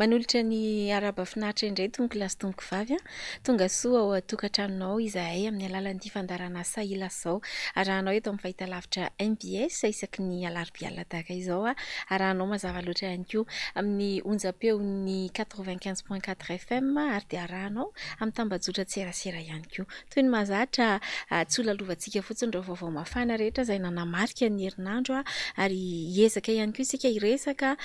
Manolotra ny arahaba finaritra indray tompoko lahy sy tompoko vavy a. Tonga soa ao an-tokantranonao izahay amin'ny alalan'ity fandaharan'asa Ilazao. Arahanao eto amin'ny fahitalavitra mbs isaky ny alarobia alina tahaka izao. Arahanao mazava loatra ihany koa amin'ny onjam-peon'ny 95.4 FM ary dia arahanao amin'ny tambajotran-tserasera ihany koa. Toy ny mahazatra, tsy ho lalovantsika fotsiny ireo vaovao mafana rehetra izay nanamarika ny herinandro ary hiezaka ihany koa isika hiresaka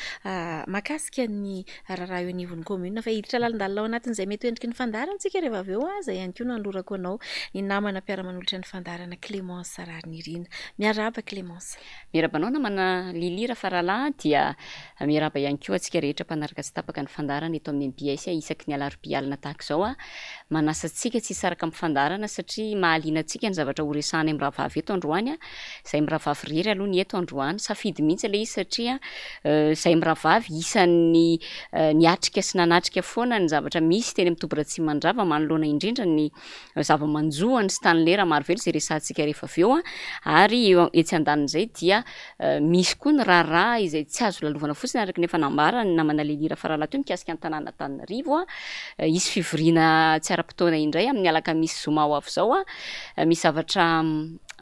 mahakasika ny raharaha eo anivon'ny commune fa hiditra lalindalina ao anatin'izay mety ho endriky ny fandaharana isika rehefa avy eo. Izay ihany koa no anolorako anao ny namana mpiara-manolotra ny fandaharana Clémence Raharinirina. Miarahaba Clémence. Miarahaba anao namana Lily Rafaralahy dia miarahaba ihany koa antsika rehetra mpanaraka tsy tapaka ny fandaharana eto amin'ny mbs isaky ny alarobia alina tahaka izao. Manasa antsika tsy hisaraka amin'ny fandaharana satria mahaliana antsika ny zavatra horesahanay mirahavavy eto androany. Izahay mirahavavy irery aloha ny eto androany. Safidy mihitsy ilay izy satria izahay mirahavavy isan'ny niatrika sy nanatrika foana ny zavatra misy teny amin'ny Toby Ratsimandrava manoloana indrindra ny zava-manjo an'i Stanley Ramarivelo izay resahantsika rehefa avy eo ary etsy andanin'izay dia misy koa ny raharaha izay tsy azo lalovana fotsiny araka ny efa nambaran'ny namana Lily Rafaralahy teo mikasika ny tanàn'Antananarivo. Hisy fivoriana tsy ara-potoana indray amin'ny alakamisy zoma ho avy izao. Misy zavatra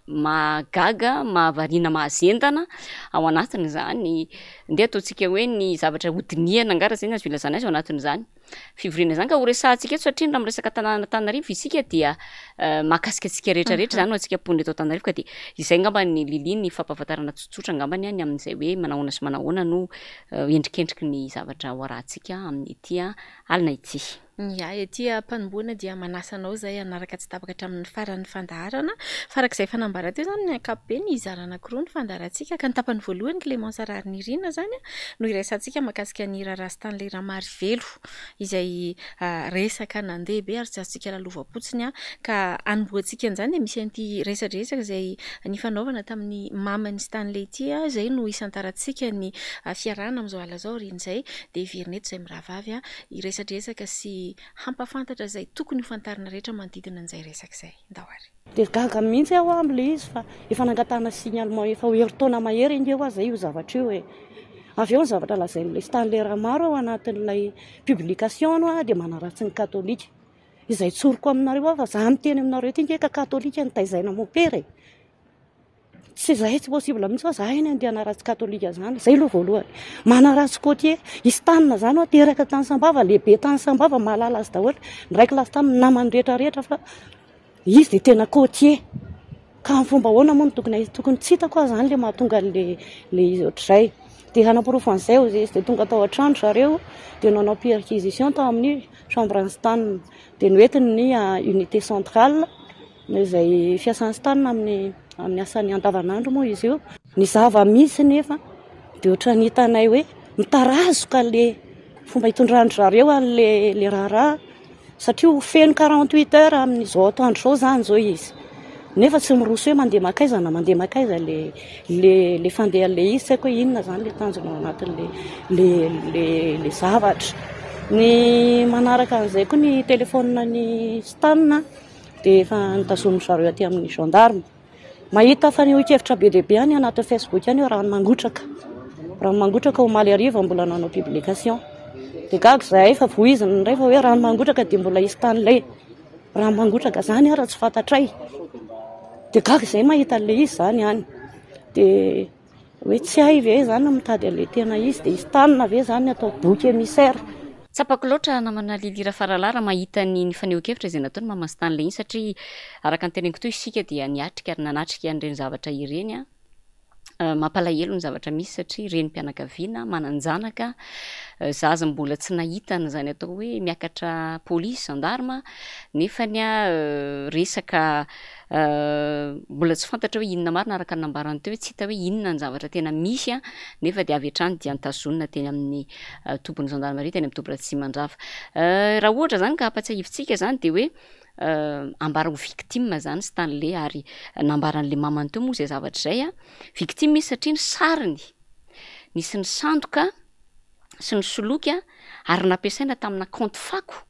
mahagaga, mahavariana, mahazendana ao anatin'izany. Ndeha ataontsika hoe ny zavatra hodinihana angaha raha izay no azo ilazana azy ao anatin'izany. fivoriana izany ka ho resahantsika eto satria raha miresaka tanànan'Antananarivo isika dia mahakasika antsika rehetra rehetra izany ho antsika mponina eto Antananarivo ka dia izay angamba ny Lily ny fampahafantarana tsotsotra angambany ny amin'izay hoe manahoana sy manahoana no endrikendriky ny zavatra ho arahantsika amin'ity alina ity. Ya, ety am-panombohana dia manasa anao izahay hanaraka tsy tapaka hatramin'ny faran'ny fandaharana. Fa araka izay efa nambara teo izany ny ankapobeny hizara anankiroa ny fandaharantsika ka ny tapany voalohany Clémence Raharinirina izany no iraisantsika mahakasika ny raharaha Stanley Ramarivelo izay resaka nandeha be ary tsy azontsika lalovam-potsiny ka hanombohantsika an'izany dia misy an'ity resadresaka izay nifanaovana tamin'ny maman'i Stanley ity izay no hisantarantsika ny fiarahana amin'izao alina izao aorian'izay dia hiverina eto izay mirahavavy hiresadresaka sy hampafantatra izay tokony ho fantarina rehetra manodidina an'izay resaka izay. Ndao ary. Dia gaga mihitsy aho amin'ilay izy fa efa nangatahana signalement efa ho herintaona mahery ange hoa izay io zavatra io e. Avy eo ny zavatra lazain'ilay Stanley Ramaro ao anatin'ilay publication hoa dia manaratsy ny katolika. Izay tsoriko aminareo aho fa za miteny aminareo ity ange ka katolika nitaizaina mopera e. Tsy izay tsy possible mihitsy fa za eny andeha hanaratsy katolika zany, zay aloha voalohany. Manaratsy côtier, i Stan zany hoa teraka tany Sambava, lehibe tany Sambava, mahalala azy daholo, niray kilasy taminy namany rehetra rehetra fa izy dia tena côtier. Ka amin'ny fomba ahoana moa no tokony tokony tsy hitako aho zany le mahatonga an'le le izy ohatr'izay. Dia hanaporofo an'izay hozy izy dia tonga tao an-trano zareo dia nanao perquisition tao amin'ny chambre an'i Stan. Dia noentiny ny unité centrale. Izay fiasan'i Stan amin'ny amin'ny asany andavanandro moa izy io. Ny zava-misy nefa dia ohatran'ny hitanay hoe mitarazoka le fomba itondran-dry zareo an'le le raharaha satria ho feno 48 heures amin'izao atoandro izao izany izao izy. Nefa tsy miroso hoe mandeha mankaiza na mandeha mankaiza le le le fandehan'le izy, tsy haiko hoe inona izany le tanjona ao anatin'le le le le zavatra. Ny manaraka an'izay koa ny telefaonina-n'i Stan. dia efa notazomin-dry zareo aty amin'ny gendarme. Mahita fanehoan-kevitra be dia be any anaty Facebook any hoe rano mangotraka. Rano mangotraka omaly hariva mbola nanao publication. Dia gaga izahay fa voizina indray fa hoe rano mangotraka dia mbola hisy Stanley. Rano mangotraka izany ary tsy fantatray. Dia gaga izahay mahita an'ilay izy izany any. Dia Hoe tsy hay ve izany ny mitady an'ilay tena izy dia i Stan ve izany atao bouc émissaire? Tsapako loatra namana Lily Rafaralahy raha mahita ny ny fanehoan-kevitra izay nataon'i Maman Stanley iny satria araka ny teneniko teo isika dia niatrika ary nanatrika an'ireny zavatra ireny an. Mampalahelo ny zavatra misy satria renim-pianakaviana, manan-janaka, zaza mbola tsy nahita an'izany atao hoe miakatra polisy, gendarme, nefany an resaka Mbola tsy fantatra hoe inona marina araka ny nambarany teo hoe tsy hita hoe inona ny zavatra tena misy an, nefa dia avy hatrany dia notazonina teny amin'ny tobin'ny gendarmerie teny amin'ny toby Ratsimandrava. Raha ohatra izany ka ampatsiahivintsika izany dia hoe ambara ho victime izany Stanley ary nambaran'ilay mamany teo moa izay zavatra izay an, victime izy satria ny sariny nisy nisandoka sy nisoloky ary nampiasaina tamina kaonty fako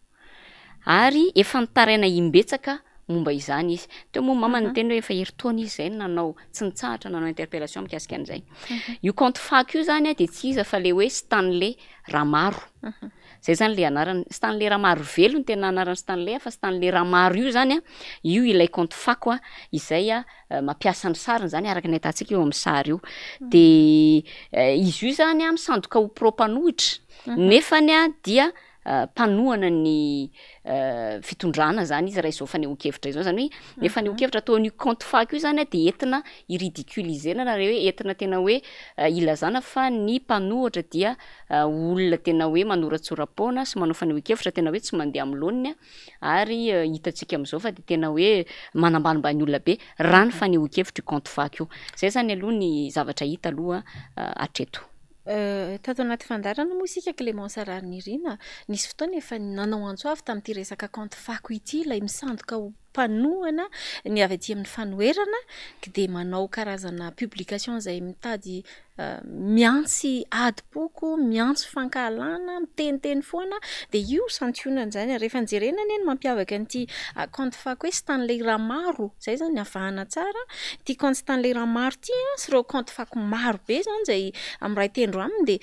Ary efa nitaraina imbetsaka momba izany izy. Teo moa mama niteny hoe efa herintaona izy izay no nanao, tsy nitsahatra nanao interpellation mikasika an'izay. Io compte fako io zany dia tsy iza fa le hoe Stanley Ramaro. Zay zany le anarany. Stanley Ramarovelo no tena anaran'i Stanley fa Stanley Ramaro io zany a, io ilay kaonty fako a, izay a mampiasa ny sariny zany araka ny ahitantsika eo amin'ny sary io. De izy io zany a misandoka ho pro mpanohitra nefany a dia mpanohana ny fitondrana zany izy raha izao fanehoan-kevitra izao, zany hoe le fanehoan-kevitra ataon'io kaonty fako io zany a de entina hi-ridiculiser-na na hoe entina tena hoe ilazana fa ny mpanohitra dia olona tena hoe manoratsora-poana sy manao fanehoan-kevitra tena hoe tsy mandeha amin'ny laoniny ary hitantsika amin'izao fa dia tena hoe manambanimbany olona be raha ny fanehoan-kevitra io kaonty fako io. Izay izany aloha ny zavatra hita aloha hatreto. Tato anaty fandaharana moa isika Clémence Raharinirina, nisy fotoana efa nanao antso avo tamin'ity resaka kaonty fako ity ilay misandoka ho mpanohana ny avy aty amin'ny fanoherana dia manao karazana publication izay mitady miantsy adim-poko, miantso fankahalana, miteniteny foana dia io santionany izany. Ary rehefa nojerena anie ny mampiavaka an'ity kaonty fako hoe Stanley Ramaro, izay izany ny avahana tsara, ity kaonty Stanley Ramaro ity an, sy ireo kaonty fako maro be izany izay miray tendro aminy dia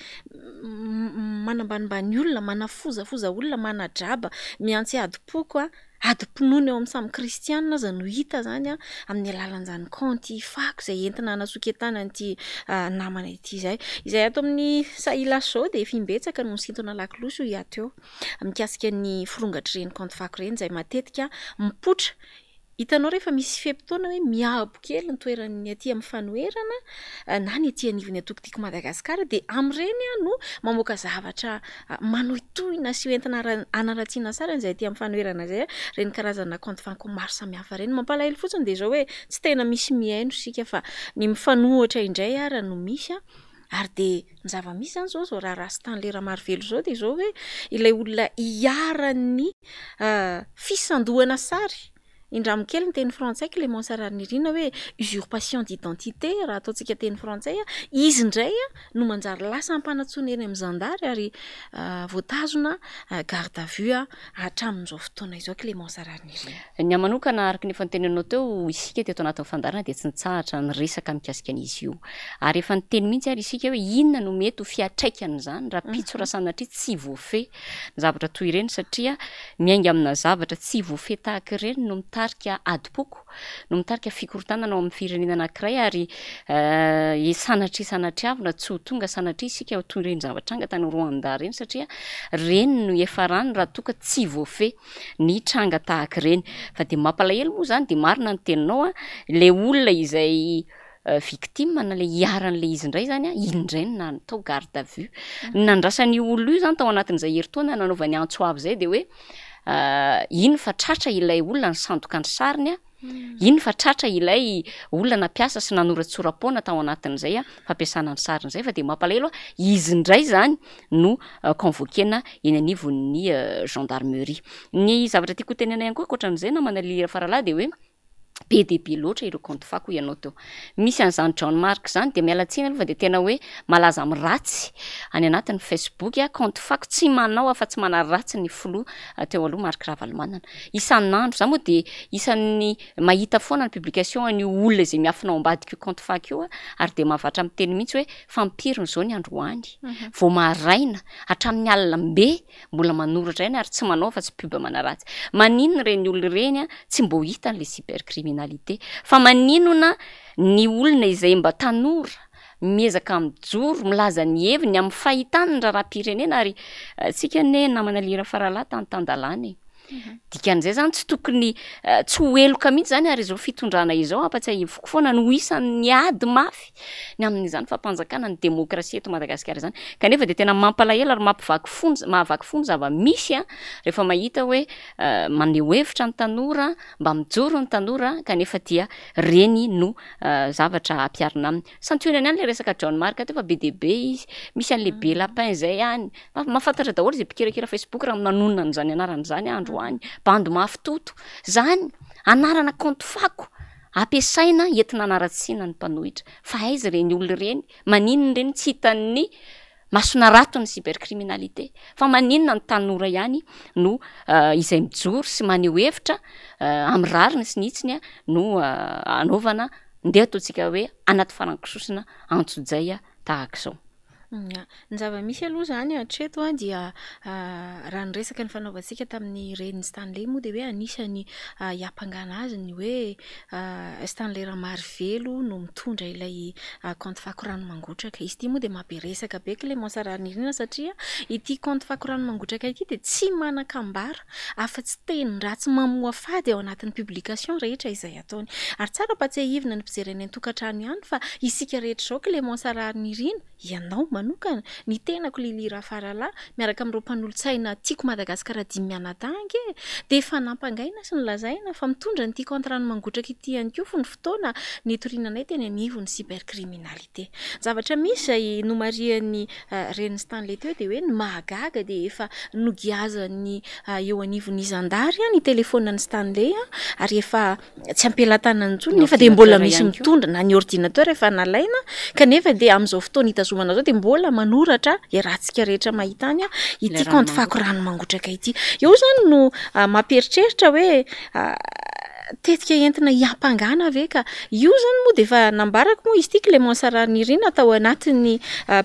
manambanimbany olona, manafozafoza olona, manadraba, miantsy adim-poko. Adim-pinoana eo amin'ny samy kristianina aza no hita izany amin'ny alalan'izany kaonty fako izay entina hanasoketana an'ity namana ity izay. Izay ato amin'ny Sahilasy izao dia efa imbetsaka no nisintona lakolosy hoy aho teo mikasika ny firongatr'ireny kaonty fako ireny izay matetika mipoitra. Hitanao rehefa misy fe-potoana hoe miabo kely ny toeran'ny aty amin'ny fanoherana na ny aty anivon'ny antoko Tiako Madagasikara dia amin'ireny no mamoaka zavatra manohitohina sy hoentina hanaratsiana sary an'izay aty amin'ny fanoherana izay, ireny karazana kaonty fako maro samihafa ireny. Mampalahelo fotsiny dia izao hoe tsy tena misy mihaino isika fa ny mifanohitra indray ara no misy ary dia ny zava-misy izany izao, izao raharaha Stanley Ramarovelo izao dia izao hoe ilay olona iharan'ny fisandohana sary Indramo kely ny teny frantsay Clémence Raharinirina hoe usurpation d'identité raha ataontsika teny frantsay, izy indray no manjary lasa ampanantsoina eny amin'ny zandary ary voatazona garde à vue hatramin'izao fotoana izao Clémence Raharinirina. Ny ahy manokana araka ny efa noteneninao teo, isika teto anatin'ny fandaharana dia tsy nitsahatra niresaka mikasika an'izy io. Ary efa niteny mihitsy ary isika hoe inona no mety ho fiantraikan'izany rahampitso raha sanatria tsy voafehy ny zavatra toy ireny satria miainga amina zavatra tsy voafehy tahaka ireny no mitarika adim-poko, no mitarika fikorontanana ao amin'ny firenena anankiray ary eh, sanatria sanatriavina tsy ho tonga sanatria isika ho toy ireny zava-tranga tany Rwanda ireny satria ireny no hiafarany raha toa ka tsy voafehy ny tranga tahaka ireny. Fa dia mampalahelo moa izany dia marina ny teninao an, ilay olona izay victime na le iharan'le izy indray zany a, iny indray no natao garde à vue. Ny nandrasan'io olona io zany tao anatin'izay herintaona nanaovany antso avo izay de hoe iny fa tratra ilay olona nisandoka ny sariny a, iny fa tratra ilay olona nampiasa sy nanoratsoram-poana tao anatin'izay a fampiasana ny sariny izay fa de mampalahelo a, izy indray zany no convoquer-na eny anivon'ny gendarmerie. Ny zavatra tiako ho tenenina ihany koa ankoatran'izay namana Lily Rafaralahy de hoe be dia be loatra ireo kaonty fako hoy ianao teo. Misy an'izany John Mark izany dia miala tsiny aloha fa dia tena hoe malaza amin'ny ratsy any anatin'ny Facebook, kaonty fako tsy manao afa-tsy manaratsy ny filoha teo aloha Marc Ravalomanana. Isan'andro, za moa dia isan'ny mahita foana ny publication an'io olona izay miafina ao ambadik'io kaonty fako io ary dia mahavatra miteny mihitsy hoe fa impiry izao ny androany vao maraina hatramin'ny alina be Mbola manoratra ihany ary tsy manao afa-tsy pub manaratsy. Maninona ireny olona ireny tsy mbô hitany le cybercriminalité? Fa maninona ny olona izay mba tanora miezaka mijoro milaza ny heviny amin'ny fahitany ny raharaham-pirenena ary tsika anie namana Lira Faralahy tany tan-dalàna e. Dikan'izay zany tsy tokony tsy ho heloka mihitsy zany ary izao fitondrana izao ampatsiahiviko foana no isan'ny ady mafy ny amin'izany fampanjakana ny demokrasia eto Madagasikara izany. Kanefa dia tena mampalahelo ary mampivaky fo ny mahavaky fo ny zava-misy an, rehefa mahita hoe maneho hevitra ny tanora, mba mijoro ny tanora kanefa dia ireny no zavatra ampiharina aminy. Santionany ihany ilay resaka John Marc teo fa be dia be izy, misy an'ilay be lapin izay any. Mahafantatra daholo izay mpikirakira Facebook raha manonona an'izany anarana izany aho androany. Bandy mafy toto. Izany anarana kaonty fako ampiasaina entina hanaratsiana ny mpanohitra. Fa aiza ireny olona ireny? Maninona ireny tsy hitan'ny mason'harato ny cybercriminalité? Fa maninona ny tanora ihany no izay mijoro sy maneho hevitra amin'ny rariny sy ny hitsiny no anaovana ndeha ataontsika hoe anaty faran'ny kisosona antsojay tahaka izao? Ny zava-misy aloha izany hatreto dia raha ny resaka nifanaovantsika tamin'ny renin'i Stanley moa dia hoe anisan'ny hiampangana azy ny hoe Stanley Ramarivelo no mitondra ilay kaonty fako rano mangotraka. Izy ity moa dia mahabe resaka be Clémence Raharinirina satria ity kaonty fako rano mangotraka ity dia tsy manan-kambara afa-tsy teny ratsy mamoafady ao anatin'ny publication rehetra izay ataony. Ary tsara ampatsiahivina ny mpijery any an-tokantrano ihany fa isika rehetra izao Clémence Raharinirina, ianao manokana, ny tenako Lily Rafaralahy, miaraka amin'ireo mpanolotsaina Tiako Madagasikara dimy mianadahy ange dia efa nampangaina sy nolazaina fa mitondra an'ity kaonty rano mangotraka ity ihany koa fony fotoana nitoriana anay teny anivon'ny cybercriminalité. Ny zavatra misy izay nomarihan'ny renin'i Stanley teo dia hoe ny mahagaga dia efa nogiazan'ny eo anivon'ny zandary ny telefaonin'i Stanley ary efa tsy am-pelatanana intsony nefa dia mbola misy mitondra na ny ordinateur efa nalaina kanefa dia amin'izao fotoana itazomana izao dia mbola manoratra iarahantsika rehetra mahita any ity kaonty fako rano mangotraka ity. Eo izany no mampieritreritra hoe tetika entina hiampangana ve ka io izany moa dia efa nambarako moa izy ity Clémence Raharinirina tao anatin'ny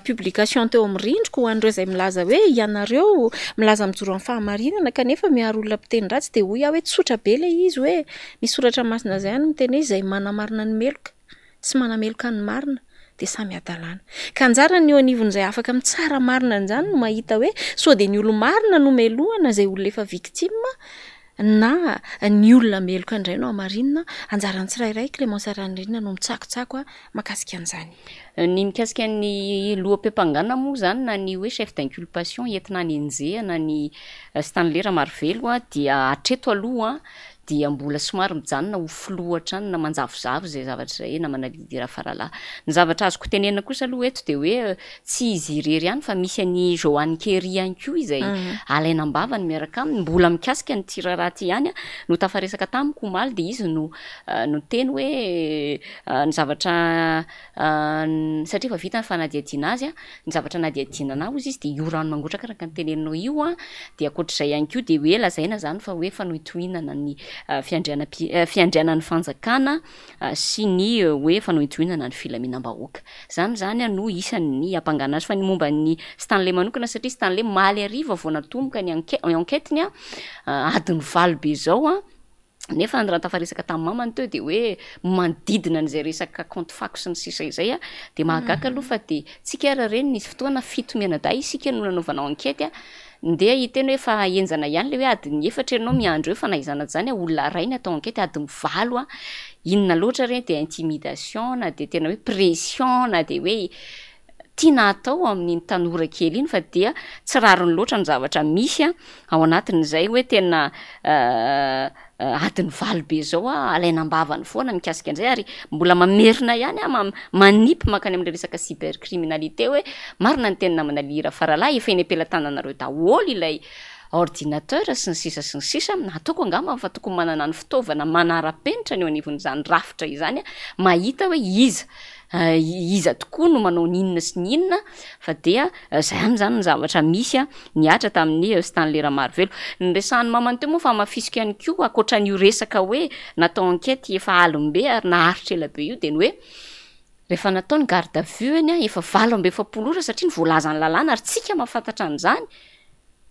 publication teo amin'ny rindriko ho an'ireo izay milaza hoe ianareo milaza mijoro amin'ny fahamarinana kanefa miaro olona mpiteny ratsy dia hoy aho hoe tsotra be ilay izy hoe misy soratra masina izay any miteny hoe izay manamarina ny meloka sy manameloka ny marina dia samy hadalana. Ka anjaran'ny eo anivon'izay afaka mitsara marina an'izany no mahita hoe sao dia ny olo-marina no melohana izay olona efa victime na ny olona meloka indray no hamarinina, anjaran'ny tsirairay Clémence Rahanirina no mitsakotsako mahakasika an'izany. Ny mikasika ny loham-piampangana moa izany na ny hoe chef d'inculpation entina hanenjehana an'i Stanley Ramarivelo dia hatreto aloha dia mbola somary mijanona ho filoha hatrany na manjavozavo izay zavatra izay namana Lydie Rafaralahy. Ny zavatra azoko tenenina kosa aloha eto dia hoe tsy izy irery ihany fa misy an'i Joanne Kerry ihany koa izay alaina am-bavany miaraka aminy, mbola mikasika an'ity raharaha ity ihany no tafaresaka tamiko omaly dia izy no niteny hoe ny zavatra satria efa vita ny fanadihadiana azy, ny zavatra nadiadiana anah hozy izy dia io rano mangotraka araka ny teneninao io an, dia ankoatr'izay ihany koa dia hoe lazaina izany fa hoe fanohintohinana ny fiandrianam-pi- fiandrianan'ny fanjakana sy ny hoe fanohintohinana ny filaminam-bahoaka. Izany izany no isan'ny iampangana azy. Fa ny momba an'i Stanley manokana satria Stanley omaly hariva vao natomboka ny enquête enquête-ny an, adiny valo be izao an, Nefa raha tafaresaka tamin'ny mamany teo dia hoe manodidina an'izay resaka compte fako sy ny sisa izay a, dia mahagaga aloha fa dia tsika ary reny nisy fotoana fito mianadahy isika no nanaovana enquête a, ndeha hiteny hoe efa henjana ihany ilay hoe adiny efatra ianao miandry eo fa na izany na izany a olona iray ny atao enquête adiny valo a, inona loatra re dia intimidation na dia tena hoe pression na dia hoe tiana atao amin'iny tanora kely iny fa dia tsy rariny loatra ny zavatra misy ao anatin'izay hoe tena adiny valo be zao aho alaina am-bavany foana mikasika an'izay ary mbola mamerina ihany aho manipy mankany amin'ilay resaka cybercriminalité hoe marina ny teny namana Lira Faralahy efa eny am-pelatananareo daholo ilay ordinateur sy ny sisa sy ny sisa ataoko angamba fa tokony manana ny fitaovana manara-penitra ny eo anivon'izany rafitra izany mahita hoe iza iza tokoa no manao ny inona sy ny inona fa dia zay ihany zany ny zavatra misy a nihatra tamin'ny Stanley Ramarivelo. Ny resahan'ny mamany teo moa fa hamafisiko ihany koa ankoatran'io resaka hoe natao enquête efa alim-be ary naharitra ela be io dia ny hoe rehefa natao ny garde à vue eny a efa 48 ora satria ny voalazan'ny lalàna ary tsika mahafantatra an'izany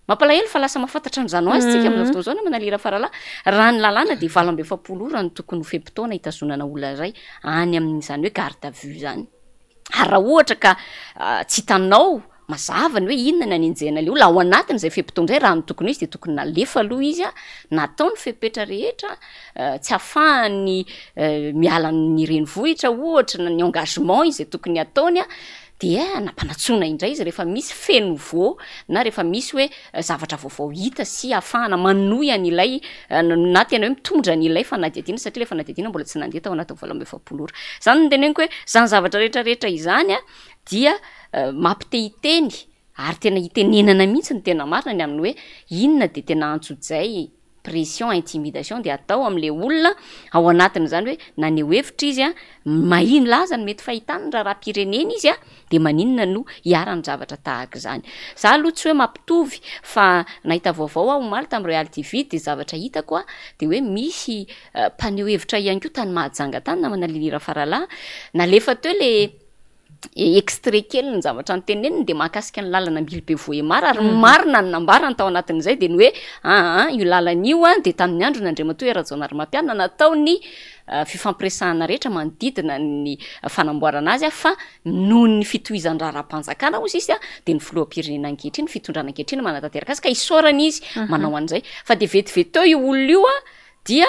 Mampalahelo fa lasa mahafantatra an'izany ho azy tsika amin'izao fotoana izao namana Lira Faralahy. Raha ny lalàna dia 48 ora no tokony ho fe-potoana hitazonana olona iray any amin'izany hoe garde à vue izany. Ary raha ohatra ka tsy hitanao mazava ny hoe inona ny hanenjehana ilay olona ao anatin'izay fe-potoana izay, raha ny tokony ho izy dia tokony nalefa aloha izy, natao ny fepetra rehetra tsy ahafahany miala ny renivohitra ohatra na ny engagement izay tokony hataony dia nampanantsoina indray izy rehefa misy fait nouveau na rehefa misy hoe zavatra vaovao hita sy ahafahana manohy an'ilay na tena hoe mitondra an'ilay fanadihadiana satria ilay fanadihadiana mbola tsy nandeha tao anatin'ny 48 ora. Izany no teneniko hoe izany zavatra rehetra rehetra izany a dia mampite hiteny ary tena hitenenana mihitsy ny tena marina ny amin'ny hoe inona dia tena antsojay pression, intimidation dia atao amin'ilay olona ao anatin'izany hoe naneho hevitra izy a, mahia nilaza ny mety fahitany ny raharaham-pirenena izy a, dia maninona no iharan'ny zavatra tahaka izany. Za aloha tsy hoe mampitovy fa nahita vaovao aho omaly tamin'ny Royal TV dia zavatra hitako a, dia hoe misy mpaneho hevitra ihany koa tany Mahajanga tany namana Lily Rafaralahy, nalefa teo le. Extrait kely ny zavatra noteneniny dia mahakasika ny lalana Ambilobe Vohemar ary marina ny nambarany tao anatin'izay dia ny hoe aa io lalana io a dia tamin'ny androny Andriamatoa Hery Rajaonarimampianina natao ny fifampiresahana rehetra manodidina ny fanamboarana azy fa noho ny fitohizan-draharaham-panjakana hozy izy a dia ny filoham-pirenena ankehitriny, ny fitondrana ankehitriny manatanteraka azy ka isaorana izy manao an'izay fa dia vetivety teo io olona io a dia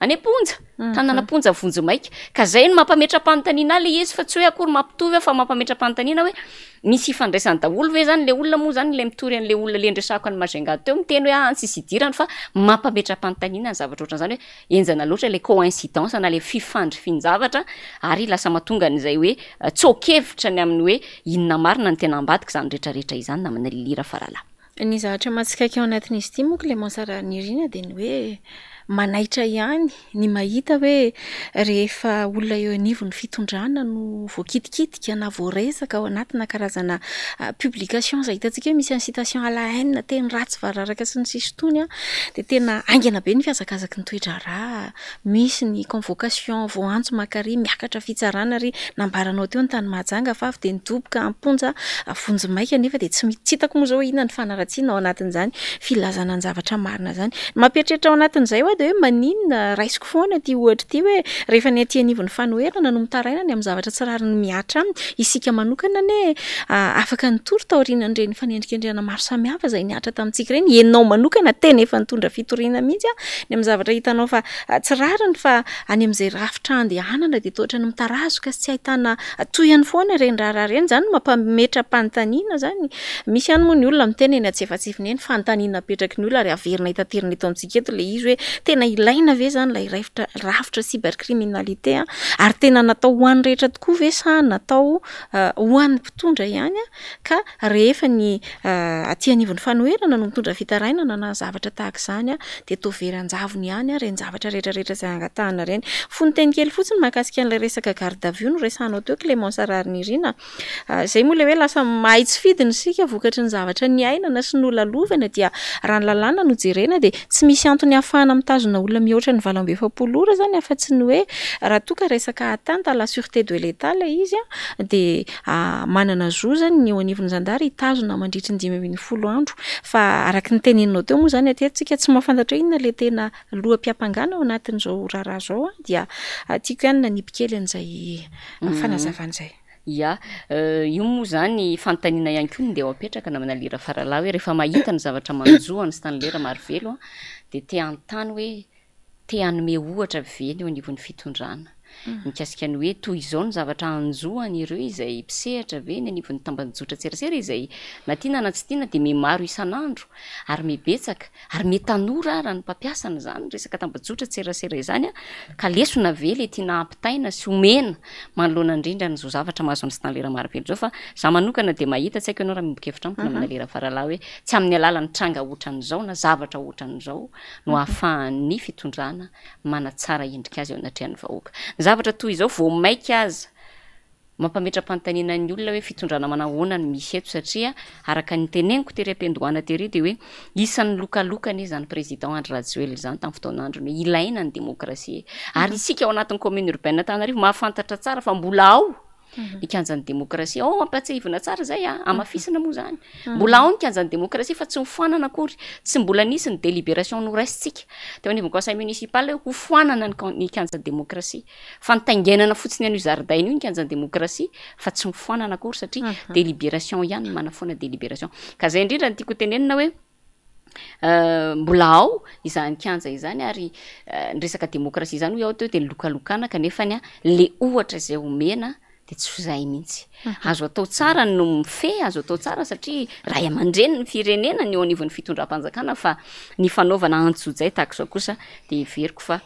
Any am-ponja, tanana am-ponja vonjimaika. Ka zay no mampametra-panontaniana ahy le izy fa tsy hoe akory mampitovy aho fa mampametra-panontaniana hoe misy ifandraisany daholo ve zany le olona moa zany le mitory an'le olona le niresahako an'i Majunga teo miteny hoe aa tsisy idirany fa mampametra-panontaniana ny zavatra ohatran'izany hoe henjana loatra le coïncidence na le fifandrifian-javatra ary lasa mahatonga an'izay hoe tsoa-kevitra ny amin'ny hoe inona marina no tena ambadika izany rehetrarehetra izany namana Lily Rafaralahy. Ny zavatra mahatsikaiky ao anatin'izy ity moa Clémence Rahanirina dia ny hoe manaitra ihany ny mahita hoe rehefa olona eo anivon'ny fitondrana no voakitikitika na voaresaka ao anatina karazana publication izay hitantsika hoe misy incitation à la haine, teny ratsy vararaka sy ny sisa itony dia tena haingana be ny fihazakazaky ny toe-draharaha. Misy ny convocation voaantso maka ary miakatra fitsarana ary nambaranao teo ny tany Mahajanga fa avy dia nidoboka am-ponja vonjimaika nefa dia tsy tsy hitako moa izao hoe inona ny fanaratsiana ao anatin'izany filazana ny zavatra marina izany. Ny mampieritreritra ao anatin'izay hoa dia hoe maninona raisiko foana ity ohatra ity hoe rehefa ny aty anivon'ny fanoherana no mitaraina ny amin'ny zavatra tsy rariny mihatra aminy. Isika manokana anie afaka nitory taorianan'ireny fanendrikendrehana maro samihafa izay nihatra tamintsika ireny. Ianao manokana tena efa nitondra fitoriana mihitsy ny amin'ny zavatra hitanao fa tsy rariny fa any amin'izay rafitra andehanana dia toa ohatran'ny mitarazoka sy tsy ahitana tohiny foana ireny raharaha ireny. Izany no mampametra-panontaniana izany. Misy ihany moa ny olona miteny eny antsefatsefiny eny, fanontaniana apetraky ny olona ary averina hitaterina eto amintsika eto ilay izy hoe tena ilaina ve izany ilay rafitra rafitra cybercriminalité ary tena natao ho an'ny rehetra tokoa ve sa natao ho an'ny mpitondra ihany ka rehefa ny aty anivon'ny fanoherana no mitondra fitarainana na zavatra tahaka izany dia toa very an-javony ihany ireny zavatra rehetra rehetra izay angatahana ireny. Fononteny kely fotsiny mahakasika an'ilay resaka garde à vue noresahanao teo Clémence Raharinirina. Izay moa ilay hoe lasa mahay tsy fidiny isika vokatry ny zavatra niainana sy nolalovana dia raha ny lalàna no jerena dia tsy misy antony ahafahana mitazona olona mihoatra ny 48 ora izany afa-tsy ny hoe raha toa ka resaka atteinte à la sûreté de l'Etat ilay izy dia Manana zo izany ny eo anivon'ny zandary hitazona mandritry ny 15 andro. Fa araka ny teneninao teo moa izany hatreto tsika tsy mahafantatra hoe inona ilay tena loham-piampangana ao anatin'izao raharaha izao dia tiako ihany ny nanipy kely an'izay fanazavana izay. Ya, io moa izany fanontaniana ihany koa no ndeha ho apetraka namana Lira Faralahy hoe rehefa mahita ny zavatra manjo an'i Stanley Ramarivelo dia te hanontany hoe Te hanome ohatra ve ny eo anivon'ny fitondrana mikasika ny hoe toy izao ny zavatra hanjo an'ireo izay mpisehatra ve eny anivon'ny tambanjotran-tserasera izay na tiana na tsy tiana dia mihamaro isan'andro ary mihabetsaka ary mihatanora ara ny mpampiasa an'izany resaka tambajotran-tserasera izany ka lesona ve ilay tiana hampitaina sy omena manoloana indrindra an'izao zavatra mahazo an'i Stanley Ramarivelo izao fa za manokana dia mahita tsy haiko ianao raha miombon-kevitra amiko namana Lera Faralahy hoe tsy amin'ny alalan'ny tranga ohatran'izao na zavatra ohatran'izao no ahafahan'ny fitondrana manatsara endrika azy eo anatrehan'ny vahoaka. Ny zavatra toy izao vao maika aza mampametra-panontaniana ny olona hoe fitondrana manahoana no misy eto satria araka ny teneniko tery am-piandohana tery dia hoe isan'ny lokaloka anie izany président Andry Rajoelina izany tamin'ny fotoan'androny hoe ilaina ny demokrasia e. Ary isika ao anatin'ny commune urbaine Antananarivo mahafantatra tsara fa mbola ao Ny kianjan'ny demokrasia. Ao ampatsiahivina tsara izay a, hamafisina moa izany. Mbola ao ny kianjan'ny demokrasia fa tsy hofoanana akory. Tsy mbola nisy ny délibération noraisintsika teo anivon'ny conseil municipal hoe hofoanana ny ny kianjan'ny demokrasia. Fa nitaingenana fotsiny an'io zaridaina io ny kianjan'ny demokrasia fa tsy nofoanana akory satria délibération ihany no manafoana délibération. Ka izay indrindra no tiako hotenenina hoe Mbola ao izany kianja izany ary ny resaka demokrasia izany hoy aho teo dia nilokalokana kanefa le ohatra izay omena dia tsy ho izay mihitsy. Azo atao tsara no mifehy, azo atao tsara satria ray aman-dreny ny firenena ny eo anivon'ny fitondram-panjakana fa ny fanaovana antsojay tahaka izao kosa dia heveriko fa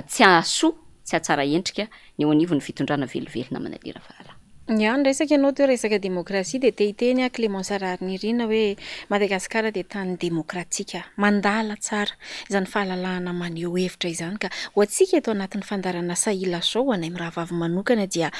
tsy hahasoa, tsy hahatsara endrika ny eo anivon'ny fitondrana velively namana Lira Faralahy. Ny ahy niresaka ianao teo resaka demokrasia dia te hiteny aho Clémence Raharinirina hoe Madagasikara dia tany demokratika, mandala tsara izany fahalalahana maneho hevitra izany ka ho antsika eto anatin'ny fandaharan'asa Ilazao ho anay mirahavavy manokana dia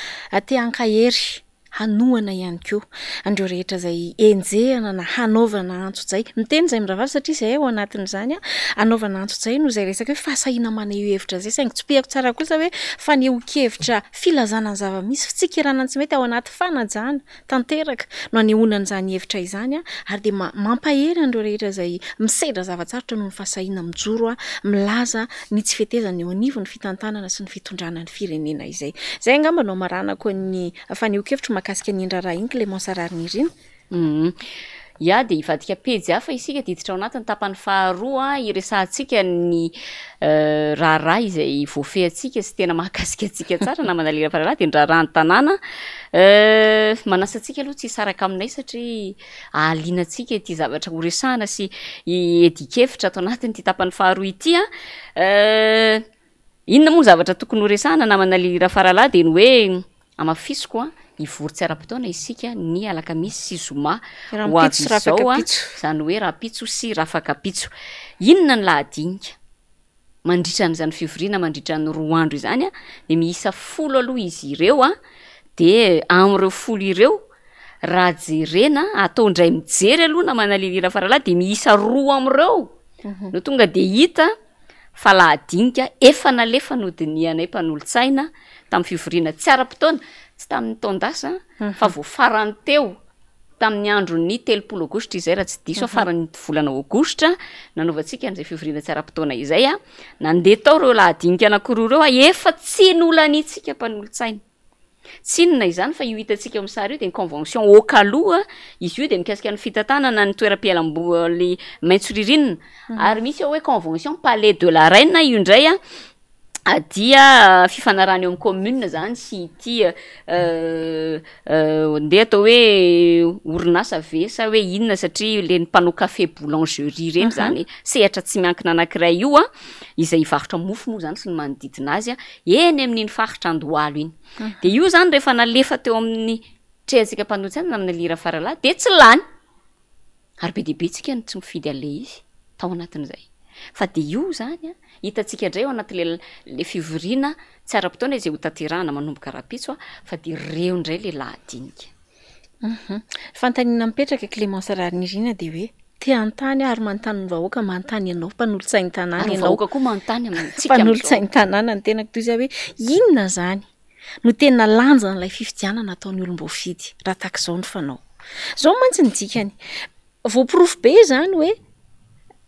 te hankahery. hanohana ihany koa an'ireo rehetra izay enjehina na hanaovana antsojay. Miteny izahay mirahavavy satria izahay ao anatin'izany, hanaovana antsojay noho izay resaka hoe fahasahiana maneho hevitra izay, saingy tsipihako tsara kosa hoe fanehoan-kevitra filazana ny zava-misy, fitsikerana ny tsy mety ao anaty fanajana tanteraka no anehoana an'izany hevitra izany ary dia mampahery an'ireo rehetra izay misedra zava-tsarotra noho ny fahasahiana mijoro milaza ny tsy fetezana eo anivon'ny fitantanana sy ny fitondrana ny firenena izay. Izay angamba no hamaranako ny fanehoan-kevitro mahakasika an'iny raharaha iny Clémence Raharinirina. Ya, dia hivadika pejy hafa isika dia hiditra ao anatin'ny tapany faharoa hiresahantsika ny raharaha izay voafehintsika sy tena mahakasika antsika tsara namana Lila Faralahy dia ny raharahan'ny tanàna. Manasa antsika aloha tsy hisaraka aminay satria ahaliana antsika ity zavatra horesahana sy hiadian-kevitra ato anatin'ity tapany faharoa ity an. Inona moa ny zavatra tokony ho resahana namana Lily Rafaralahy dia ny hoe hamafisiko an, hivory tsy ara-potoana isika ny alakamisy sy zoma ho avy izao an, izany hoe rahampitso sy rafakapitso. Inona ny lahadinika mandritra an'izany fivoriana mandritra ny roa andro izany an, dia miisa folo aloha izy ireo an, dia amin'ireo folo ireo raha jerena atao indray mijery aloha namana Lily Rafaralahy dia miisa roa amin'ireo no tonga dia hita fa lahadinika efa nalefa nodinihanay mpanolotsaina tamin'ny fivoriana tsy ara-potoana, tsy tamin'ny taon-dasa fa vao farany teo, tamin'ny andron'ny 30 aogositra izay raha tsy diso aho, faran'ny volana aogositra nanaovantsika an'izay fivoriana tsy ara-potoana izay, nandeha tao ireo lahadinika anankiroa ireo, efa tsy nolaniantsika mpanolotsaina. Tsy inona izany fa io hitantsika eo amin'ny sary io dia ny convention Okalo, izy io dia mikasika ny fitantanana ny toeram-pialamboly maitso ririnina, ary misy eo hoe convention palais de la reine io indray an, dia fifanarahana eo amin'ny commune zany sy ity ndeha atao hoe orinasa ve sa hoe inona satria le ny mpanao café boulangerie reny zany sehatra tsy miankina anankiray io an, izay hivarotra mofo moa zany sy ny manodidina azy an, eny amin'iny faritra Andohalo iny. Dia io izany rehefa nalefa teo amin'ny trehantsika mpanolotsaina namana Lira Faralahy dia tsy lany. Ary be dia be tsika no tsy mifidy an'ilay izy tao anatin'izay. Fa dia io izany an, hitantsika indray ao anatin'ilay ilay fivoriana tsy ara-potoana izay hotanterahana manomboka rahampitso an, fa dia ireo indray ilay lahadinika. Fanontaniana mipetraka Clémence Raharinirina dia hoe, te hanontany aho ary manontany ny vahoaka, manontany anao mpanolotsain'ny tanàna Ary ny ianao. vahoaka koa manontany amintsika amin'izao. Mpanolotsain'ny tanàna ny tenako toy izay hoe, inona izany no tena lanjan'ilay fifidianana ataon'ny olom-boafidy raha tahaka izao ny fanao? Izao mantsy ny dikany, voaporofo be izany hoe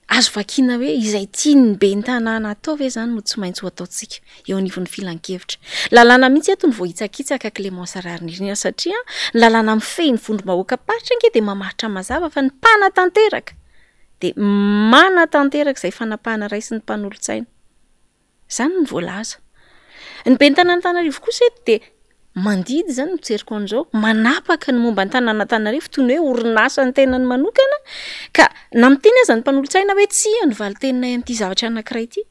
Azo vakiana hoe izay tian'ny ben'ny tanàna atao ve izany no tsy maintsy ho ataontsika eo anivon'ny filankevitra? Lalàna mihitsy eto no voahitsakitsaka Clémence Raharinirina satria ny lalàna mifehy ny vondrom-bahoakam-paritra ange dia mamaritra mazava fa ny mpanatanteraka dia manatanteraka izay fanapahana raisin'ny mpanolotsaina. Izany no voalaza. Ny ben'ny tanàn'Antananarivo kosa eto dia mandidy izany no fijeriko an'izao, manapaka ny momba ny tanàn'Antananarivo toy ny hoe orinasan'ny tenany manokana ka na miteny aza ny mpanolotsaina hoe tsia ny valin-teninay amin'ity zavatra anankiray ity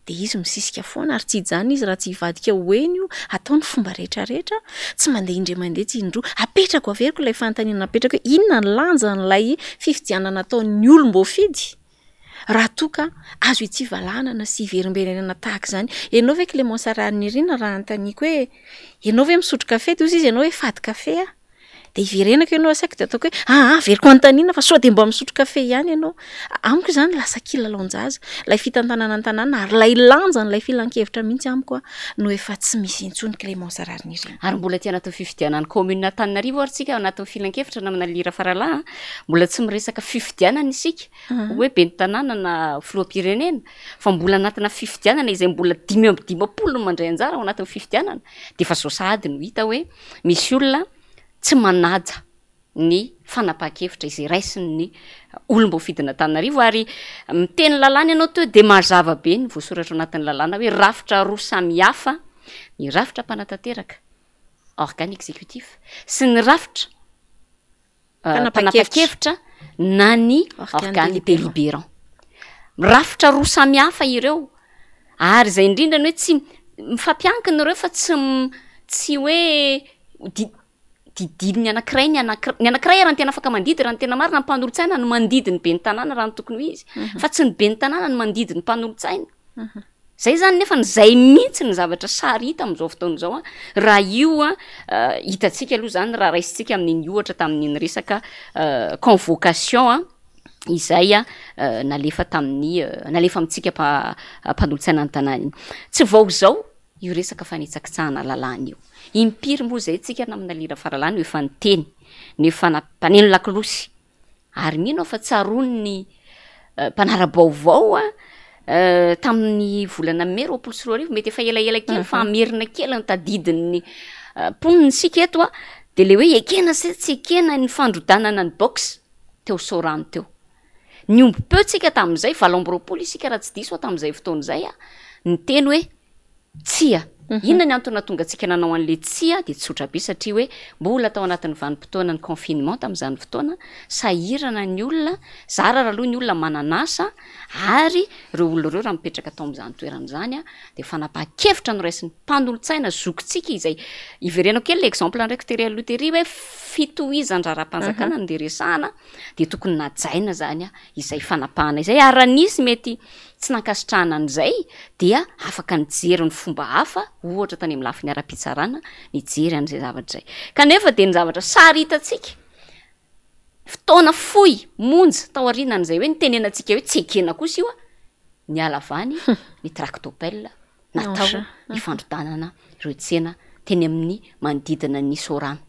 dia izy misisika foana ary tsy hijanona izy raha tsy hivadika ho eny io, atao ny fomba rehetra rehetra, tsy mandeha indray mandeha tsy indroa. Apetrako averiko ilay fanontaniana napetrako hoe inona ny lanjan'ilay fifidianana ataon'ny olom-boafidy? Raha toa ka azo itsivalanana sy iverimberenana tahaka izany. Ianao ve Clémence Raharinirina raha anontaniako hoe ianao ve misotro kafe dia hozy izy ianao hoe fady kafe aho. Dia iverenako ianao asaiko dia ataoko hoe aa averiko anontaniana fa sao dia mba misotro kafe ihany ianao. Amiko izany lasa kilalaon-jaza ilay fitantanana ny tanàna ary ilay lanjan'ilay filankevitra mihitsy amiko no efa tsy misy intsony Clémence Raharinirina. Ary mbola aty anatin'ny fifidianana ny commune Antananarivo ary tsika ao anatin'ny filankevitra namana Lira Faralahy a, mbola tsy miresaka fifidianana isika hoe ben'ny tanàna na filoham-pirenena fa mbola anatina fifidianana izay mbola 55 no mandray anjara ao anatin'ny fifidianana dia efa zao sahady no hita hoe misy olona tsy manaja ny fanapahan-kevitra izay raisin'ny olom-boafidin'Antananarivo ary miteny lalàna ianao teo dia mazava be ny voasoratra ao anatin'ny lalàna hoe rafitra roa samihafa ny rafitra mpanatanteraka organe exécutif sy ny rafitra mpanapa-kevitra na ny organe délibérant. Rafitra roa samy hafa ireo ary izay indrindra ny hoe tsy mifampiankina ireo fa tsy tsy hoe di- didin'ny anankiray ny anankiray, ny anankiray ary no tena afaka mandidy raha ny tena marina, ny mpanolotsaina no mandidy ny ben'ny tanàna raha ny tokony ho izy, fa tsy ny ben'ny tanàna no mandidy ny mpanolotsaina. Zay zany nefany zay mihitsy ny zavatra sary hita amin'izao fotoana izao an, raha io an hitantsika aloha zany raha raisintsika amin'iny ohatra tamin'iny resaka convocation an, izay an nalefa tamin'ny nalefa amintsika mpa- mpanolotsaina ny tanàna iny. Tsy vao izao io resaka fanitsakitsahana lalàna io. Impiry moa izay tsika namana Lira Faralahy no efa niteny, no efa nampaneno lakolosy Ary mino aho fa tsaroan'ny mpanara-baovao tamin'ny volana mey 2020, mety efa elaela kely fa hamerina kely ny tadidin'ny mponina isika eto an, de le hoe ekena sa tsy ekena ny fandrodanana ny box teo Soarano teo. Niombom-peo tsika tamin'izay, 28 isika raha tsy diso aho tamin'izay fotoana izay an, niteny hoe Tsia. Inona ny antony nahatonga antsika nanao an'ilay tsia dia tsotra be satria hoe mbola tao anatin'ny vanim-potoanan'ny confinement tamin'izany fotoana, sahirana ny olona, zara raha aloha ny olona manana asa ary ireo olona ireo raha mipetraka tao amin'izany toerana izany dia fanapahan-kevitra noraisin'ny mpanolotsaina zokintsika izay iverenako kely ilay exemple ndraiky tery aloha tery hoe fitohizan-draharaham-panjakana no ndeha resahana dia tokony najaina izany izay fanapahana izay ary raha nisy mety tsy nankasitrahana an'izay dia afaka nijery ny fomba hafa, ohatra tany amin'ny lafiny ara-pitsarana, nijery an'izay zavatra izay. Kanefa dia ny zavatra sary hitantsika, fotoana fohy monja taorianan'izay hoe nitenenantsika hoe tsy ekena kosa io an, niala avy any ny tractopelle natao hifandrodanana ireo tsena teny amin'ny manodidina ny Sorano.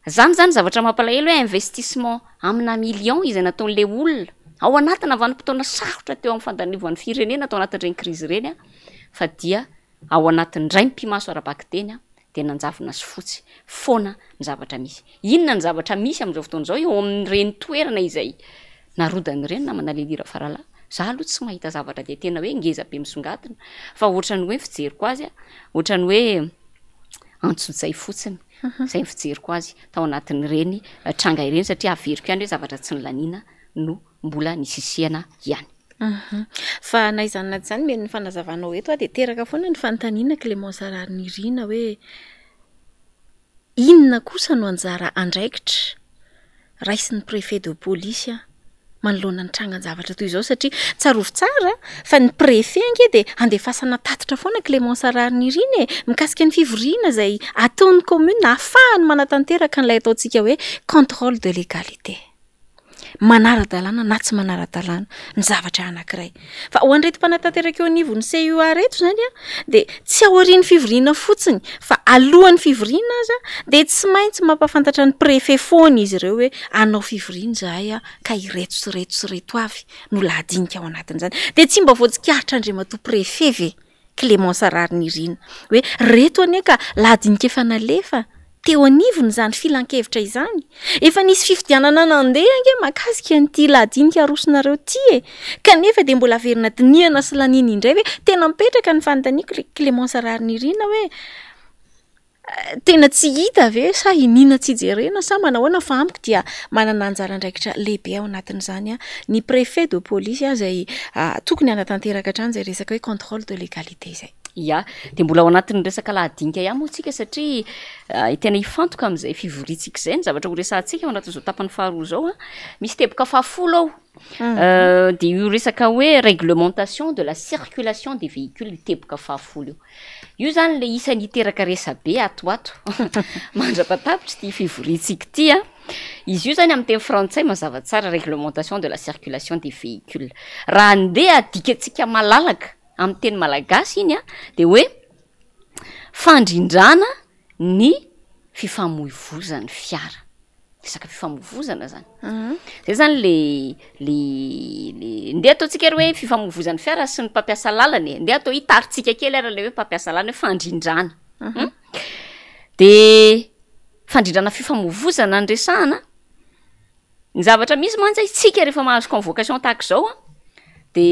Zany zany zavatra mampalahelo hoe investissement amina millions izay nataon'le olona ao anatina vanim-potoana sarotra teo amin'ny fandaniovan'ny firenena tao anatin'ireny crise ireny a, fa dia ao anatin'ny mipi-maso ara-bakiteny a, dia nanjavona sy fotsy foana ny zavatra misy. Inona ny zavatra misy amin'izao fotoana izao eo amin'ireny toerana izay narodana ireny namana Lily Rafaralahy? Za aloha tsy mahita zavatra dia tena hoe ngeza be misongadina fa ohatran'ny hoe ny fijeriko azy a, ohatran'ny hoe antsojay fotsiny. Izay ny fijeriko azy tao anatin'ireny tranga ireny satria averiko ihany hoe zavatra tsy nolaniana no mbola nisisihana ihany. Fa na izany na tsy izany, mety ny fanazavanao eto dia teraka foana ny fanontaniana Clémence Raharinirina hoe inona kosa no anjara andraikitra raisin'ny préfet de police manoloana ny trangan-javatra toy izao satria tsarovy tsara fa ny préfet ange dia andefasana tatitra foana Clémence Raharinirina e, mikasika ny fivoriana izay ataon'ny commune ahafahany manatanteraka an'ilay ataontsika hoe contrôle de légalité. Manara-dalàna na tsy manara-dalàna ny zavatra anankiray. Fa ho an'ireto mpanatanteraka eo anivon'ny CUA ireto izany an, dia tsy aorian'ny fivoriana fotsiny fa alohan'ny fivoriana aza dia tsy maintsy mampahafantatra ny préfet foana izy ireo hoe hanao fivoriana izahay an, ka ireto sy ireto sy ireto avy no lahadinika ao anatin'izany. Dia tsy mba voatsikaritr'Andriamatoa préfet ve Clémence Raharinirina hoe reto anie ka lahadinika efa nalefa teo anivony izany filankevitra izany. Efa nisy fifidianana nandeha ange mahakasika an'ity lahadinika arosonareo ity e! Kanefa dia mbola averina dinihana sy laniana indray ve? Tena mipetraka ny fanontaniako ry Clémence Raharinirina hoe Tena tsy hita ve sa iniana tsy jerena sa manahoana fa amiko dia manana anjara andraikitra lehibe ao anatin'izany ny préfet de police izay tokony hanatanteraka hatrany izay resaka hoe contrôle de légalité izay. Ya, dia mbola ao anatin'ny resaka lahadinika ihany moa tsika satria tena hifantoka amin'izay fivoriantsika izay ny zavatra horesahantsika ao anatin'izao tapany faharoa izao an. Misy teboka fahafolo ao. Dia io resaka hoe réglementation de la circulation des véhicules io teboka fahafolo io. Io zany le isan'ny hiteraka resabe ato ho ato mandra-patapitry ity fivoriantsika ity an. Izy io zany amin'ny teny frantsay mazava tsara réglementation de la circulation des véhicules. Raha andeha adikantsika malalaka amin'ny teny malagasy iny an, de hoe fandrindrana ny fifamoivozan'ny fiara. Resaka fifamoivozana zany. Zay zany le le le ndeha ataontsika ary hoe fifamoivozan'ny fiara sy ny mpampiasa lalana e, ndeha atao hitarintsika kely ary le hoe mpampiasa lalana hoe fandrindrana. De fandrindrana fifamoivozana no resahana, Ny zavatra misy mantsy isika rehefa mahazo convocation tahaka izao an, de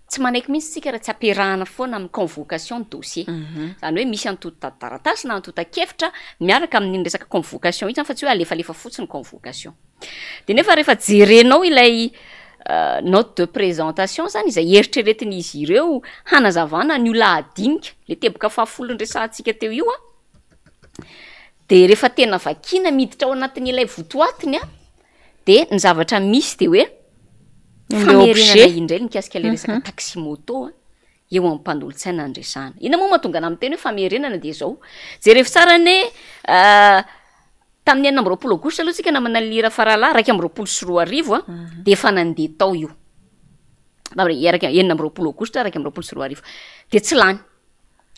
tsy manaiky mihitsy isika raha tsy ampiarahana foana amin'ny convocation ny dossier. Izany hoe misy antontan-taratasy na antontan-kevitra miaraka amin'iny resaka convocation iny zany fa tsy hoe alefalefa fotsiny convocation. De nefa rehefa jerenao ilay note de présentation zany izay eritreretin'izy ireo hanazavana an'io lahadinika, le teboka fahafolo niresahantsika teo io an, De rehefa tena vakiana miditra ao anatin'ilay votoatiny an, de ny zavatra misy de hoe Le famerenana objet. indray ny mikasika le resaka taxi moto an. Eo amin'ny mpanolotsaina no resahana. Inona moa mahatonga anah miteny hoe famerenana dia izao, jerevo tsara anie tamin'ny 26 aogositra aloha tsika namana Lira Faralahy 2021 a, dia efa nandeha tao io. 26 aogositra 2021 dia tsy lany.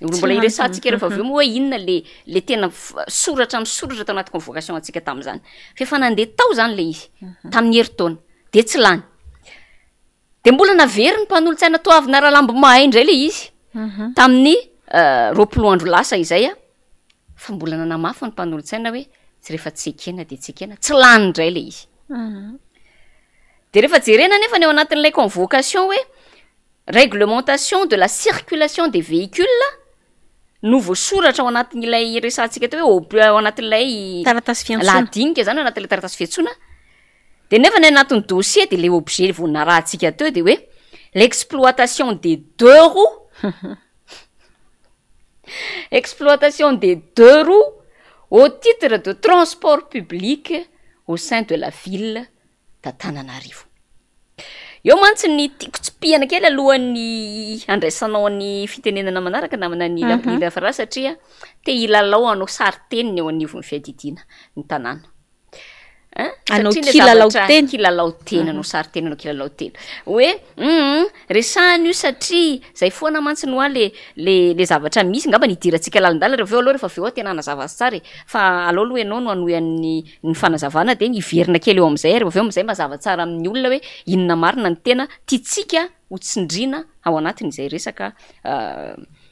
Olo mbola hiresahantsika rehefa avy eo moa hoe inona le le tena soratra misoratra tao anaty convocation antsika tamin'izany. Fa efa nandeha tao izany le izy tamin'ny herintaona dia tsy lany. Dia mbola naverin'ny mpanolotsaina Toavina Ralambomahay indray ilay izy tamin'ny 20 andro lasa izay a, fa mbola nanamafy ny mpanolotsaina hoe tsy rehefa tsy ekena dia tsy ekena, tsy lany indray ilay izy. Dia rehefa jerena anefa ny ao anatin'ilay convocation hoe réglementation de la circulation des véhicules no voasoratra ao anatin'ilay resahantsika teo hoe ob- ao anatin'ilay Taratasy fiantsoana. lahadinika zany ao anatin'ilay taratasy fiantsoana, de nefa ny anatin'ny dossier de le objet vao narahantsika teo de hoe l'exploitation des deux roues exploitation des deux roues au titre de transport public au sein de la ville d'Antananarivo. Eo mantsy ny tiako tsipihana kely alohan'ny handraisanao ny fitenenana manaraka namana ny Lila Farah satria te hilalao hanao sarin-teny ny eo anivon'ny fiadidiana ny tanàna. Hein? Hanao Satria le kilalao zavatra- teny. Kilalao teny, hanao sarin-teny, hanao kilalao teny. Hoe hum resahana io satria zay foana mantsy no hoa le le le zavatra misy angamba ny hidirantsika lalindalina rehefa avy eo aloha rehefa avy eo aho tena hanazava azy tsara e. Fa aleo aloha ianao no hanohy an'ny ny fanazavana dia hiverina kely eo amin'izay ary avy eo amin'izay mazava tsara amin'ny olona hoe inona marina ny tena tiantsika ho tsindriana ao anatin'izay resaka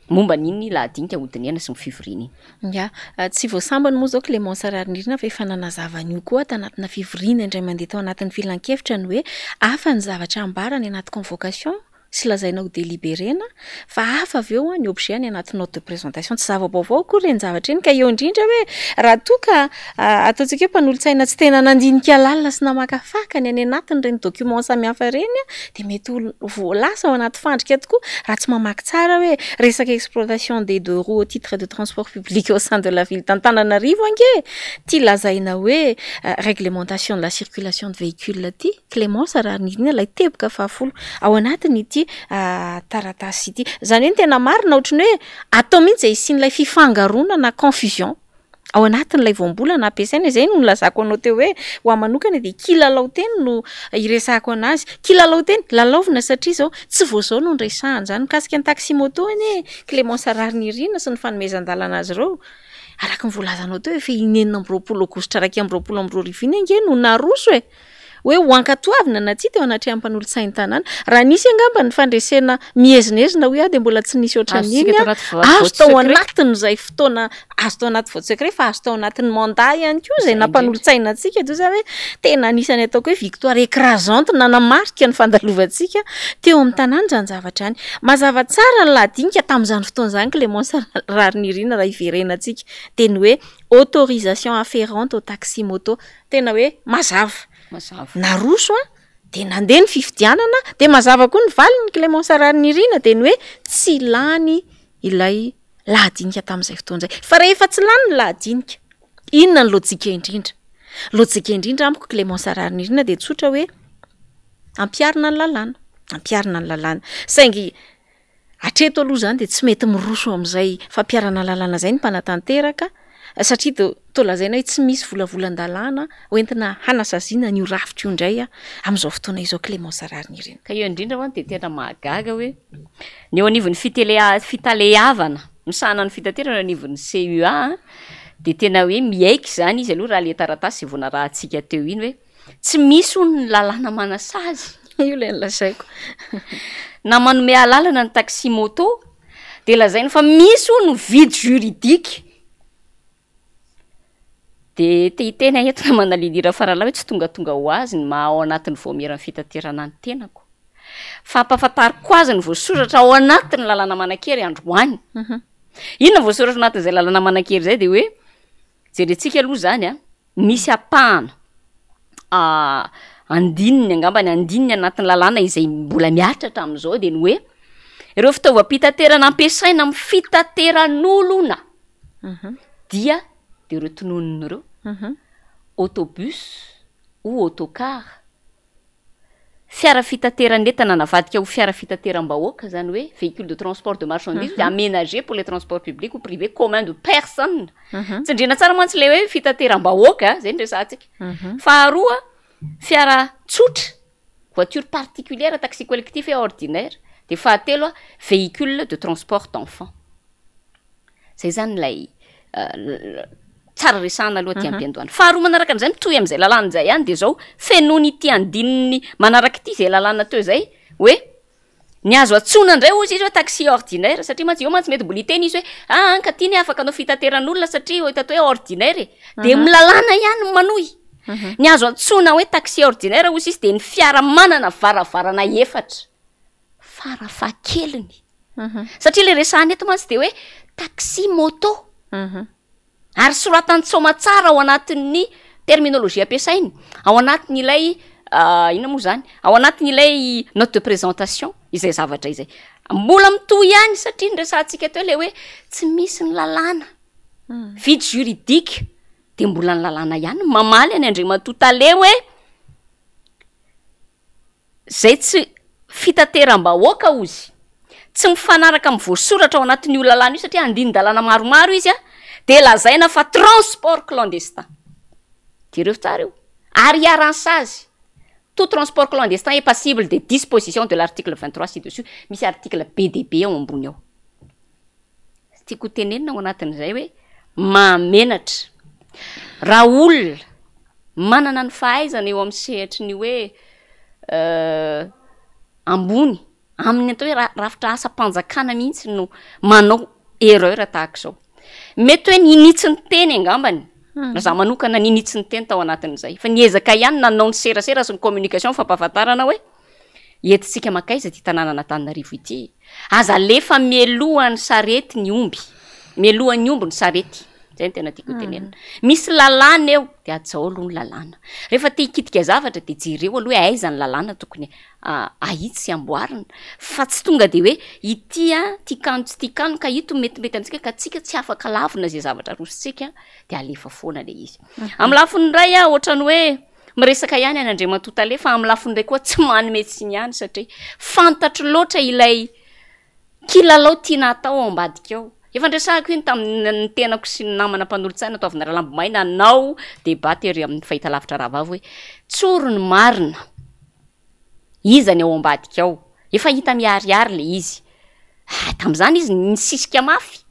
momba an'iny lahadinika hodinihana sy ny fivoriana iny. Ya, tsy vao sambany moa izao Clémence Raharinirina fa efa nanazava an'io koa tanatina fivoriana indray mandeha tao anatin'ny filankevitra ny hoe hafa ny zavatra ambara any anaty convocation sy lazaina ho délibéré-na fa hafa avy eo ny objet any anaty note de présentation. Tsy zava-baovao akory ireny zavatra ireny ka eo indrindra hoe raha toa ka ataontsika hoe mpanolotsaina tsy tena nandinika lalina sy namakafaka ny any anatin'ireny documents samihafa ireny dia mety ho voalasa ao anaty fandrika tokoa raha tsy mamaky tsara hoe resaka exploitation des deux roues au titre de transport public au sein de la ville d'Antananarivo ange ity lazaina hoe réglementation de la circulation de véhicules ity. Clémence Raharinirina ilay teboka fahafolo ao anatin'ity taratasy ity. Izany hoe ny tena marina ohatran'ny hoe atao mihitsy izay hisian'ilay fifangaroana na confusion ao anatin'ilay voambolana ampiasaina. Izay no nilazako anao teo hoe ho ahy manokana dia kilalao teny no iresahako an'azy. Kilalao teny, lalaovina satria izao tsy vao izao no niresahana izany mikasika ny taxi moto anie Clémence Raharinirina sy ny fanomezan-dalana azy ireo. Araka ny voalazanao teo efa iny 26 aogositra 2021 iny ange no naroso e! Hoe ho ankatoavina na tsia teo anatrehan'ny mpanolotsain'ny tanàna. Raha nisy angamba ny fandresena miezinezina hoy aho dia mbola tsy nisy ohatran'iny azo tao anatin'izay fotoana azo tao anaty vote secret fa azo tao anatin'ny mandat ihany koa izay nampanolotsaina antsika toy izany hoe tena anisan'ny ataoko hoe victoire écrasante nanamarika ny fandalovantsika teo amin'ny tanàna izany zavatra izany. Mazava tsara ny lahadinika tamin'izany fotoana izany Clémence Raharinirina raha hiverenantsika dia ny hoe autorisation afférente au taxi moto Tena hoe mazava. Mazava. Naroso an, dia nandeha ny fifidianana, dia mazava koa ny valiny Clémence Raharinirina dia ny hoe tsy lany ilay lahadinika tamin'izay fotoana izay. Fa rehefa tsy lany ny lahadinika, inona ny lojika indrindra? Lojika indrindra amiko Clémence Raharinirina dia tsotra hoe ampiharina ny lalàna, ampiharina ny lalàna. Saingy Hatreto aloha izany dia tsy mety miroso amin'izay fampiharana lalàna izay ny mpanatanteraka satria dia toa lazaina hoe tsy misy volavolan-dalàna hoentina hanasaziana an'io rafitra io indray amin'izao fotoana izao Clémence Raharinirina. Ka eo indrindra ho'a dia tena mahagaga hoe ny eo anivon'ny fitelea- fitaleavana misahana ny fitaterana eo anivon'ny CUA dia tena hoe miaiky izany izy aloha raha ilay taratasy izay vao narahantsika teo iny hoe Tsy misy hono ny lalàna manasazy. Io ilay nolazaiko. Na manome alalana ny taxi moto dia lazainy fa misy hono vide juridique. Dia te hiteny aho eto namana Lily Rafaralahy hoe tsy tongatonga ho azy ny maha ao anatin'ny vaomieran'ny fitaterana ny tenako. Fa ampahafantariko azy ny voasoratra ao anatin'ny lalàna manan-kery androany. Inona ny voasoratra ao anatin'izay lalàna manan-kery izay dia hoe jerentsika aloha izany an. Misy ampahana andininy angamba ny andininy anatin'ny lalàna izay mbola mihatra hatramin'izao dia ny hoe ireo fitaovam-pitaterana ampiasaina amin'ny fitateran'olona dia de ireo tononina ireo, autobus ou autocar. Fiara fitateran'entana navadika ho fiara fitateram-bahoaka, izany hoe véhicule de transport de marchandises aménagé pour les transports publics ou privés communs de personnes. Tsindriana tsara mantsy ilay hoe fitateram-bahoaka, izay no resahantsika. Faharoa, fiara tsotra, voiture particulière, taxi collectif et ordinaire. Dia fahatelo, véhicule de transport d'enfants. Zay zany ilay tsara resahana aloha aty am-piandohana. Faharoa manaraka an'izay, mitohy amin'izay lalàna izay ihany dia izao, fenoiny ity andininy manaraka ity izay lalàna teo izay hoe ny azo antsoina indray hozy izy hoe taxi ordinaire satria mantsy eo mantsy mety mbola hiteny izy hoe aa ka ty ne afaka anao fitateran'olona satria hita atao hoe ordinaire e. Dia ny lalàna ihany no manohy. Ny azo antsoina hoe taxi ordinaire hozy izy dia ny fiara manana varavarana efatra farafahakeliny. Satria ilay resahana eto mantsy dia hoe taxi moto. Ary soratany tsomatsara ao anatin'ny terminologie ampiasainy, ao anatin'ilay inona moa izany, ao anatin'ilay note de présentation izay zavatra izay. Mbola mitohy ihany satria ny resahantsika teo ilay hoe tsy misy ny lalàna, vide juridique, dia mbola ny lalàna ihany no mamaly an'i Andriamatoa Tale hoe Izay tsy fitateram-bahoaka hozy, tsy mifanaraka amin'ny voasoratra ao anatin'io lalàna io satria andinin-dalàna maromaro izy dia lazaina fa transport clandestin. Jereo tsara io. Ary iharan'ny sazy. Tout transport clandestin est passible des dispositions de l'article 23 ci-dessus. Misy article be dia be ao ambony ao. Tiako ho tenenina ao anatin'izay hoe mahamenatra raha olona manana ny fahaizana eo amin'ny sehatry ny hoe ambony amin'ny atao hoe rafitra asam-panjakana mihitsy no manao erreur tahaka izao. Mety hoe ninitsy ny teny angambany, raha za manokana ninitsy ny teny tao anatin'izay, fa niezaka ihany nanao ny serasera sy ny communication fampahafantarana hoe entintsika mankaiza ity tanànan'Antananarivo ity. Aza alefa mialohan'ny sarety ny omby, mialohan'ny omby ny sarety, zay no tena tiako ho tenenina. Misy lalàna eo de hajao aloha ny lalàna. Rehefa te hikitika zavatra de jereo aloha hoe aiza ny lalàna tokony ahitsy sy amboarina fa tsy tonga de hoe ity an, tia kano tsy tia kano ka ito metimety amintsika ka tsika tsy afaka lavina zay zavatra arosontsika de alefa foana le izy. Amin'ny lafiny iray an, ohatran'ny hoe Miresaka ihany any Andriamatoa Tale fa amin'ny lafiny iray koa tsy manome tsiny ihany satria fantatro loatra ilay kilalao tiana hatao ao ambadika ao. Efa niresahako iny tamin'ny tenako sy ny namana mpanolotsaina tao avy Ralambomaina nanao débat tery amin'ny fahitalavitra rahavavy hoe tsory ny marina, iza ny ao ambadika ao? Efa hita miharihary le izy. Ah, tamin'izany izy nisisika mafy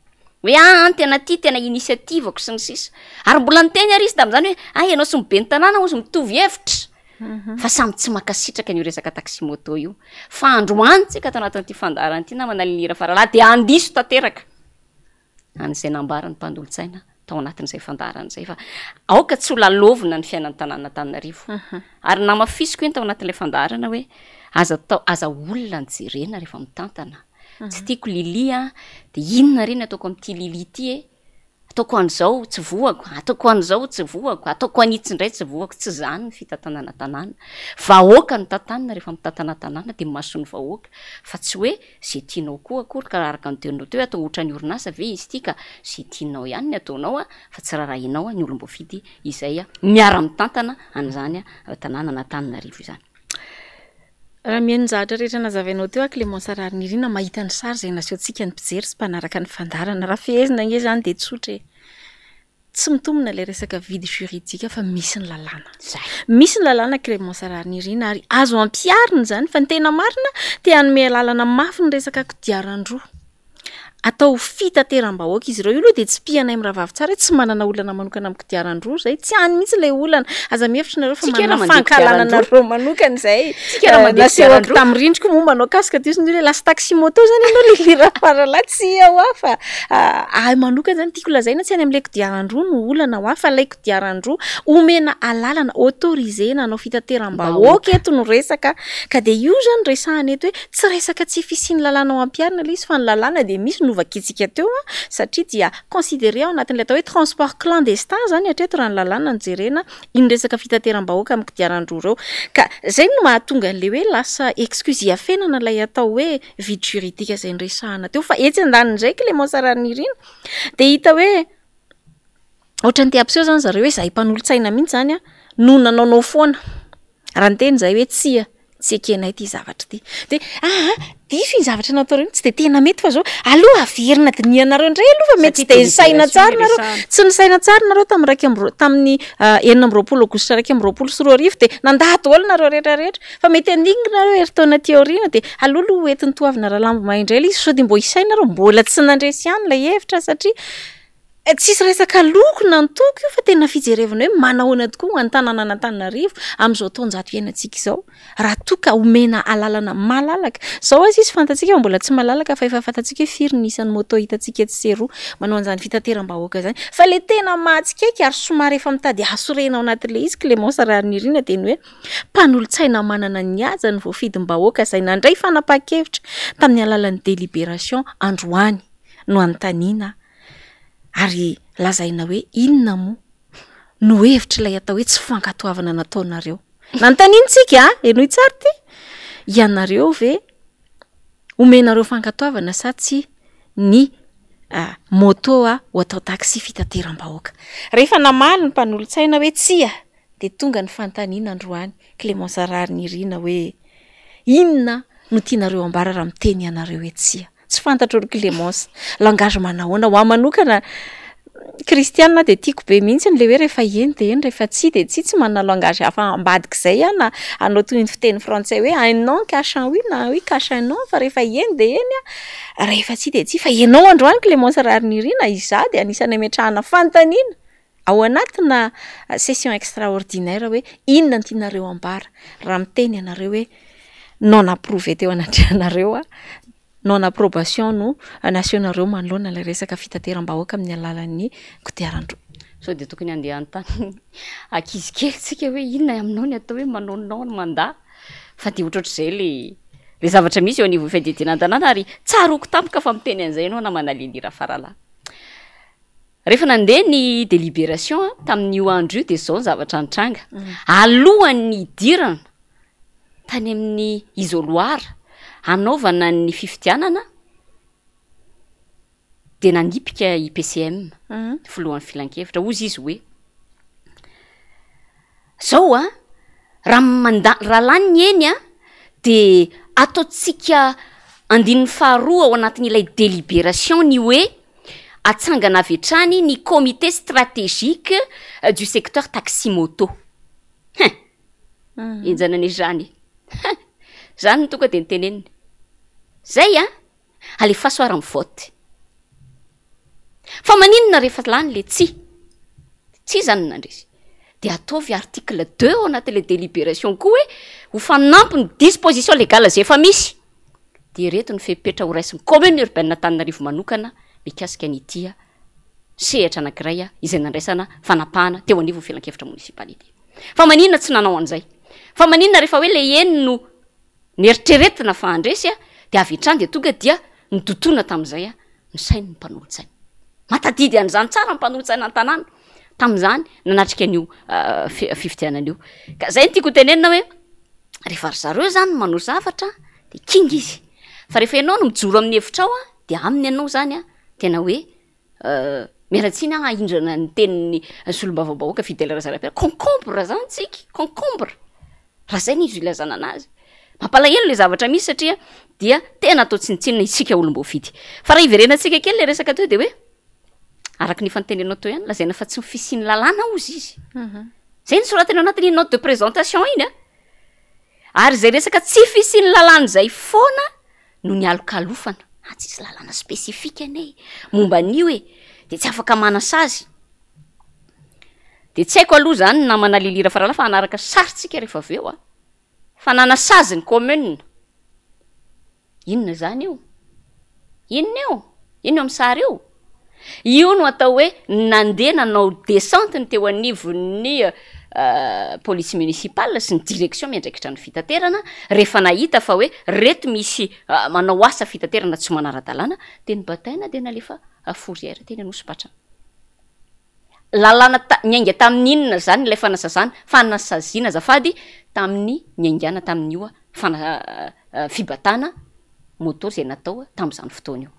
hoe ah, an tena ty tena initiative-ko sy ny sisa. Ary mbola niteny ary izy tamin'izany hoe ah, ianao sy ny ben'ny tanàna hozy mitovy hevitra. Fa samy tsy mankasitraka an'io resaka taxi moto io. Fa androany tsika ato anatin'ity fandaharana ity namana Lily Rafaralahy dia handiso tanteraka. an'izay nambaran'ny mpanolotsaina tao anatin'izay fandaharana izay fa aoka tsy ho lalaovina ny fiainan'ny tanàn'Antananarivo. Ary namafisiko iny tao anatin'ilay fandaharana hoe aza atao, aza olona no jerena rehefa mitantana. Tsy tiako Lily a, dia inona re ny ataoko amin'ity Lily ity e? Ataoko an'izao tsy voako, ataoko an'izao tsy voako, ataoko an'itsy indray tsy voako. Tsy izany ny fitantanana tanàna. Vahoaka no tantanina rehefa mitantana tanàna dia mason'ny vahoaka fa tsy hoe Ze tianao koa akory ka araka ny teninao teo hoe atao otran'ny orinasa ve izy ity ka ze tianao ihany ny ataonao a fa tsy rarahinao a ny olom-boafidy izay a miara-mitantana an'izany a tanànan'Antananarivo izany. Raha mihaino ny zavatra rehetra nazavainao teo aho Clémence Raharinirina mahita ny sary izay nasehontsika ny mpijery sy mpanaraka ny fandaharana. Raha fehezina ange izany dia tsotra e. Tsy mitombina ilay resaka vide juridique fa misy ny lalàna. Zay. Misy ny lalàna Clémence Raharinirina ary azo ampiharina izany fa ny tena marina te hanome alalana mafy ny resaka kodiaran-droa. Atao fitateram-bahoaka izy ireo. Io aloha dia tsipihanay mirahavavy tsara hoe tsy manana olana manokana amin'ny kodiaran-droa izay. Tsy any mihitsy ilay olana. Aza mihevitra nareo fa Tsika raha manana mandeha fankahalana kodiaran-droa. anareo manokana izay. Tsika raha mandeha Nasehoko kodiaran-droa. tamin'ny rindriko moa manao casque dia ozy ny olona hoe lasa taxi moto izany ianao Lily Rafaralahy. Tsia hoa fa ahy manokana izany tiako lazaina tsy any amin'ilay kodiaran-droa no olana hoa fa ilay kodiaran-droa omena alalana, autorisé-na hanao fitateram-bahoaka eto no resaka. Ka dia io izany resahana eto hoe tsy resaka tsy fisian'ny lalàna ho ampiharina ilay izy fa ny lalàna dia misy novakintsika teo satria dia considéré ao anatin'ilay atao hoe transport clandestin izany hatreto raha ny lalàna no jerena iny resaka fitateram-bahoaka amin'ny kodiaran-droa ireo. Ka izay no mahatonga an'ilay hoe lasa excuse hiafenana ilay atao hoe vide juridique izay niresahana teo. Fa etsy andanin'izay Clémence Raharinirina dia hita hoe ohatran'ny te hampiseho izany zareo hoe izahay mpanolotsaina mihitsy izany no nanaonao foana. Raha niteny izahay hoe tsia. Tsy ekenay ity zavatra ity. Dia aa, diso iny zavatra nataonareo iny, tsy dia tena mety fa zao, aleo averina dinihanareo indray aloha fa mety tsy dia nisaina tsara nareo. Tsy nisaina tsara nareo tamin'ny iraika amby roa, tamin'ny 26 aogositra 2021 dia nandà daholo nareo rehetra rehetra. Fa mety handinika nareo herintaona aty aoriana dia aleo aloha ho entin'i Toavina Ralambomahay indray ilay izy sao dia mbo hisaina nareo, mbola tsy nandresy ihany ilay hevitra satria Tsisy resaka loko na antoko io fa tena fijerevana hoe manahoana tokoa ho an'ny tanànan'Antananarivo amin'izao taonjato iainantsika izao raha toa ka omena alalana malalaka. Izao aza izy fantatsika fa mbola tsy malalaka fa efa fantatsika hoe firy ny isan'ny moto hitantsika etsy sy eroa manao an'izany fitateram-bahoaka izany. Fa ilay tena mahatsikaiky ary somary efa mitady hasorena ao anatin'ilay izy Clémence Raharinirina dia ny hoe mpanolotsaina manana ny hajany voafidim-bahoaka izay nandray fanapahan-kevitra tamin'ny alalan'ny délibération androany no anontaniana Ary lazaina hoe inona moa no hevitr'ilay atao hoe tsy fankatoavana nataonareo? Nanontaniana isika a! Henoy tsara ity. Ianareo ve omenareo fankatoavana sa tsia ny moto ho atao taxi fitateram-bahoaka? Rehefa namaly ny mpanolotsaina hoe tsia dia tonga ny fanontaniana androany, Clémence Raharinirina hoe inona no tianareo ambara raha miteny ianareo hoe tsia? Tsy fantatro ry Clémence. Langage manahoana? Ho ahy manokana, kristiana aho dia tiako be mihitsy ilay hoe rehefa eny dia eny, rehefa tsia dia tsia, tsy manana langage hafa ambadik'izay aho na hanao toy ny fiteny frantsay hoe un non cache un oui na un oui cache un non fa rehefa eny dia eny an, rehefa tsia dia tsia. Fa ianao androany Clémence Raharinirina, izaho dia anisan'ny ametrahana fanontaniana ao anatina session extraordinaire hoe inona no tianareo ambara raha miteny ianareo hoe non approuvé teo anatrehanareo aho, non approbation no nasehonareo manoloana ilay resaka fitateram-bahoaka amin'ny alalan'ny kodiaran-droa. Sao dia tokony handeha hanontany ankizy kely tsika hoe inona aminao ny atao hoe manao non ny mandat fa dia ohatrohatr'izay le le zavatra misy eo anivon'ny fiadidiana an-tanàna ary tsaroako tampoka fa miteny an'izay ianao namana Lily Rafaralahy. Rehefa nandeha ny délibération tamin'io andro io dia izao ny zavatra nitranga. Alohan'ny hidirana tany amin'ny isoloir hanaovana ny fifidianana dia nanipika i PCM, filohan'ny filankevitra, hozy izy hoe, zao an, raha manda- raha lany ny eny an, de ataontsika andininy faharoa ao anatin'ilay délibération ny hoe atsangana avy hatrany ny comité stratégique du secteur taxi moto. Hein! Henjana anie zany e! Hein! Zany no tonga de noteneniny. Zay an! Alefaso ary ny vote. Fa maninona rehefa lany le tsia? Tsia zany no nandresy. De ataovy article deux ao anatin'le délibération koa hoe ho fanampin'ny disposition légale zay efa misy. De ireto ny fepetra ho raisin'ny commune urbaine Antananarivo manokana mikasika an'ity sehatra anankiray izay nandraisana fanapahana teo anivon'ny filankevitra monisipaly ity. Fa maninona tsy nanao an'izay? Fa maninona rehefa hoe le eny no neritreretina fa handresy dia avy hatrany dia tonga dia nidodona tamin'izay ny sain'ny mpanolotsaina. Mahatadidy an'izany tsara ny mpanolotsaina an-tanàna tamin'izany nanatrika an'io fifidianana io. Ka izay no tiako hotenenina hoe rehefa ry zareo izany no manao zavatra dia kinga izy. Fa rehefa ianao no mijoro amin'ny hevitrao dia aminy ianao izany tena hoe miala tsiny aho ahindrana ny tenin'ny solombavambahoaka Fidèle Razarapiera, concombre zany tsika, concombre, raha zay no izy ilazana anazy. Mampalahelo le zavatra misy satria dia tena atao tsinontsinona isika olom-boafidy. Fa raha hiverenantsika kely le resaka teo dia hoe araka ny efa notenenao teo ihany, lazaina fa tsy ny fisian'ny lalàna hozy izy. Zay no soratany ao anatin'iny note de présentation iny an. Ary izay resaka tsy fisian'ny lalàna izay foana no nialokalofana. Ah, tsisy lalàna spécifique anie momba an'io e, de tsy afaka manasazy. De tsy haiko aloha zany namana Lily Rafaralahy fa hanaraka sary tsika rehefa avy eo a. Fa nanasazy ny commune. Inona izany io? Inona io? Inona io amin'ny sary io? Io no atao hoe nandeha nanao descente ny teo anivon'ny police municipale sy ny direction miandraikitra ny fitaterana rehefa nahita fa hoe reto misy manao asa fitaterana tsy manara-dalàna dia nobataina dia nalefa fourrière teny Anosipatrana. Lalàna ta- niainga tamin'ny inona izany ilay fanasazana? Fanasaziana azafady tamin'ny niaingàna tamin'io fana- fibatana moto izay natao tamin'izany fotoana io.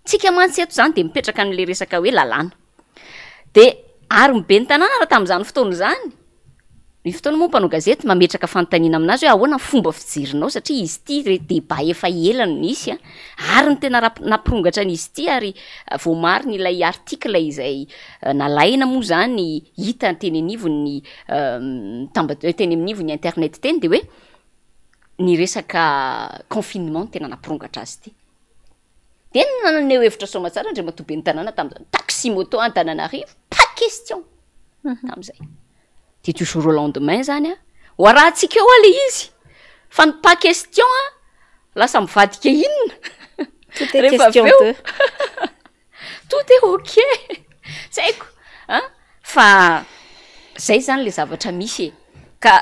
Tsika mantsy eto izany dia mipetraka an'ilay resaka hoe lalàna. Dia ary ny ben'ny tanàna raha tamin'izany fotoana izany. Ny fotoana moa mpanao gazety mametraka fanontaniana aminazy hoe ahoana ny fomba fijerinao satria izy ity re débat efa ela no nisy an, ary ny tena rap- nampirongatra an'izy ity ary voamarina ilay article izay nalaina moa zany hita teny anivon'ny tamba- teny anivon'ny internet teny de hoe ny resaka confinement no tena nampirongatra azy ity. Dia naneho hevitra soamatsara Andriamatoa Ben'ny Tanàna tamin'izany, taxi moto Antananarivo, pas question tamin'izay. Dia du jour au lendemain zany an, ho arahantsika eo le izy, fa ny pas question an, lasa mivadika inona? Tout est Rehefa avy question eo. de. Tout est ok, tsy haiko an, fa zay zany le zavatra misy e, ka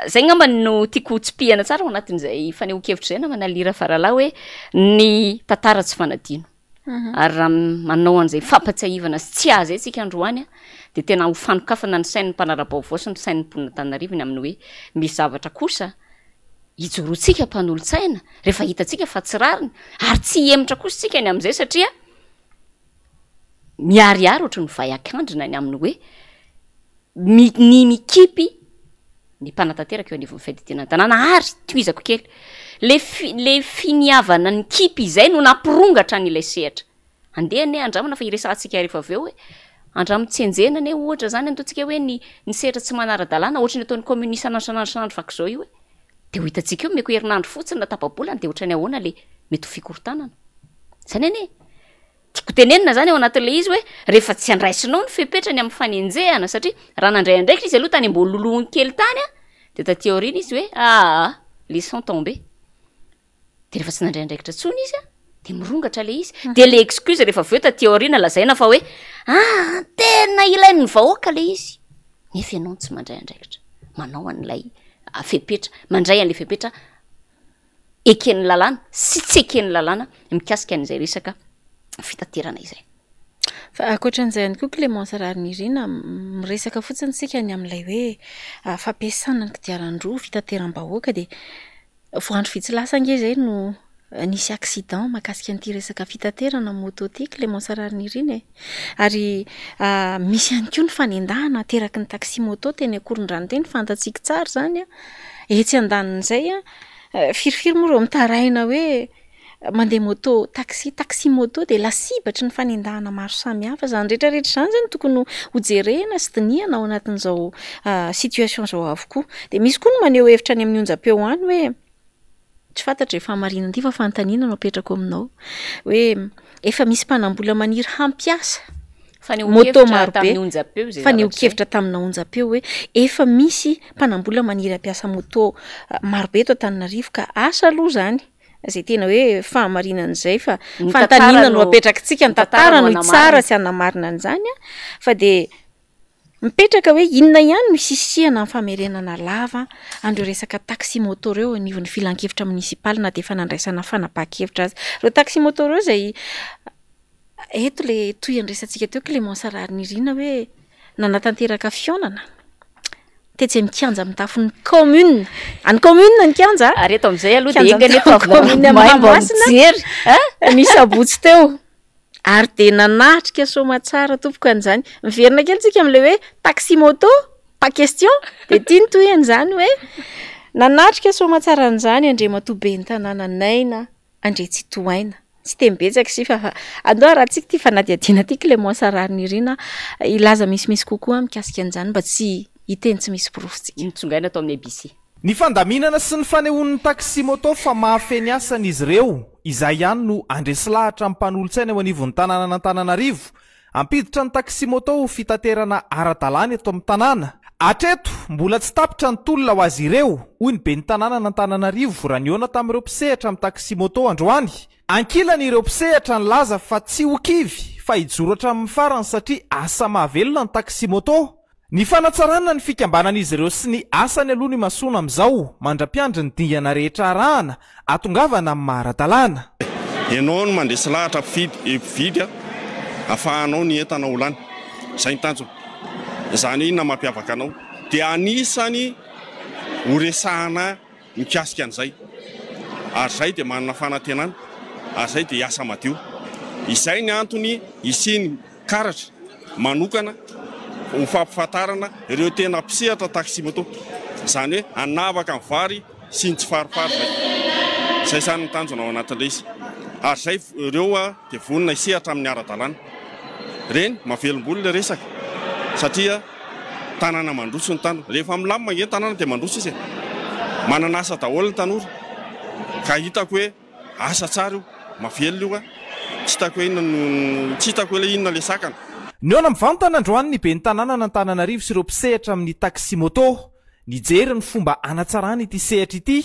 zay ngamba no tiako ho tsipihana tsara ao anatin'izay fanehoan-kevitra izay namana Lira Faralahy hoe ny tantara tsy fanadino, ary raha manao an'izay fampatsiahivana sy tsy ahy zay tsika androany an, de tena ho fanokafana ny sain'ny mpanara-baovao sy ny sain'ny mponin'Antananarivo ny amin'ny hoe misy zavatra kosa ijoroantsika mpanolotsaina rehefa hitantsika fa tsy rariny ary tsy hihemotra kosa isika ny amin'izay satria miharihary ohatry ny vay an-kandrina ny amin'ny hoe mi- ny mikipy ny mpanatanteraka eo anivon'ny fiadidiana ny tanàna ary tohizako kely le fi- le finiavana nikipy izay no nampirongatra an'ilay sehatra Andeha anie andramana fa hiresahantsika rehefa avy eo hoe andramo tsenjena anie ohatra zany ataontsika hoe ny ny sehatra tsy manara-dalàna ohatry ny ataon'ny commune isan'andro isan'andro isan'andro vaky izao io e. De ho hitantsika eo omeko herinandro fotsiny na tapa-bolana de ohatran'ny ahoana le mety ho fikorontanana. Zany anie tiako tenenina zany ao anatin'le izy hoe rehefa tsy andraisinao ny fepetrany amin'ny fanenjehana satria raha nandray andraikitra izy aloha tany am-boalohany kely tany a de taty aoriana izy hoe aa laissons tomber. De rehefa tsy nandray andraikitra intsony izy a, de mirongatra le izy. De le excuse rehefa avy eo taty aoriana lazaina fa hoe ah tena ilain'ny vahoaka le izy, nefa ianao no tsy mandray andraikitra, manao an'ilay fepetra, mandray an'ilay fepetra eken'ny lalàna sy tsy eken'ny lalàna mikasika an'izay resaka fitaterana izay. Fa ankoatran'izay ihany koa Clémence Raharinirina, miresaka fotsiny isika ny amin'ilay hoe fampiasana ny kodiaran-droa fitateram-bahoaka dia Vao andro vitsy lasa ange izay no nisy accident mahakasika an'ity resaka fitaterana moto ity Clémence Raharinirina e. Ary misy ihany koa ny fanendahana ateraky ny taxi moto teny Ankorondrano teny, fantatsika tsara izany an. Etsy andanin'izay an, firifiry moa ireo mitaraina hoe mandeha moto taxi, taxi moto dia lasibatry ny fanendahana maro samihafa. Izany rehetra rehetra izany izany tokony ho jerena sy dinihana ao anatin'izao situation izao avokoa. Dia misy koa ny maneho hevitra any amin'ny onjam-peo any hoe, tsy fantatro izay fahamarinana ity fa fanontaniana no apetrako aminao, hoe efa misy mpanambola maniry hampiasa moto Fanehoan-kevitra marobe, tamin'ny onjam-peo izay zavatra izay. Fanehoan-kevitra tamina onjam-peo hoe efa misy mpanambola maniry hampiasa moto marobe eto Antananarivo ka asa aloha izany. Izay tena hoe fahamarinana izay fa Ny fanontaniana tantara no no apetrakitsika, ny ny tantara tantara no no hitsara hanamarina. sy hanamarina an'izany an, fa dia mipetraka hoe inona ihany no hisisihana amin'ny famerenana lava an'ireo resaka taxi moto ireo eo anivon'ny filankevitra monisipaly na dia efa nandraisana fanapahan-kevitra aza. Ireo taxi moto ireo izay eto ilay tohin'ny resatsika teo Clémence Raharinirina hoe nanatanteraka fihaonana tetsy amin'ny kianja mitafon'ny commune. Any commune ny kianja. Ary eto amin'izay aloha dia Kianja enga anie mitafon'ny tovolahy commune mahay mba Mahamasina. mijery, hein? Ny sabotsy teo. Ary dia nanatrika soamatsara tompoko an'izany. Miverina kely tsika amin'ilay hoe taxi moto, pas question. Dia ity ny tohin'izany hoe nanatrika soamatsara an'izany Andriamatoa Ben'ny tanàna Naina Andriantsitohaina. Tsy teny betsaka isika fa andao arahantsika ity fanadihadiana ity Clémence Raharinirina hilaza misimisy kokoa mikasika an'izany mba tsy hiteny tsy misy porofo tsika. Notsongaina tao amin'ny ABC. Ny fandaminana sy ny fanehoan'ny taxi moto fa mahafehy ny asany izy ireo, izay ihany no handresy lahatra ny mpanolotsaina eo anivon'ny tanànan'Antananarivo Hampiditra ny taxi-moto ho fitaterana ara-dalàna eto amin'ny tanàna. Hatreto, mbola tsy tapitra ny tolona ho azy ireo, hoy ny ben'ny tanànan'Antananarivo raha nihaona tamin'ireo mpisehatra amin'ny taxi-moto androany. Ankilany ireo mpisehatra nilaza fa tsy ho kivy fa hijoro hatramin'ny farany satria asa mahavelona ny taxi-moto. Ny fanatsarana ny fikambanan'izy ireo sy ny asany aloha no imasoana amin'izao, mandra-piandry ny dingana rehetra arahana, ahatongavana amin'ny maha ara-dalàna. Ianao no mandresy lahatra mpifidy, mpividy afahanao ny entana ho lany. Izay ny tanjona. Izany hoe inona mampiavaka anao. Dia anisany ho resahana mikasika an'izay. Ary izay dia manana fanantenana, ary izay dia hiasa madio. Izay ny antony hisian'ny. Karatra manokana ho fampifantarana ireo tena mpisehatra taxi moto. Izany hoe hanavaka ny vary sy ny tsifarifary izay. Izay izany ny tanjona ao anatin'ilay izy. Ary izay ireo dia vonona hisehatra amin'ny ara-dalàna. Ireny, mahavelom-bolo ilay resaka satria tanàna mandroso ny tanora. Rehefa milamina ange ny tanàna dia mandroso izy e. Manana asa daholo ny tanora. Ka hitako hoe asa tsara io, mahavelona io ka. Tsy hitako hoe inona no, tsy hitako hoe inona ilay sakana. Nihaona mivantana androany ny ben'ny tanànan'Antananarivo sy ireo mpisehatra amin'ny taxi-moto. Nijery ny fomba hanatsarana ity sehatra ity,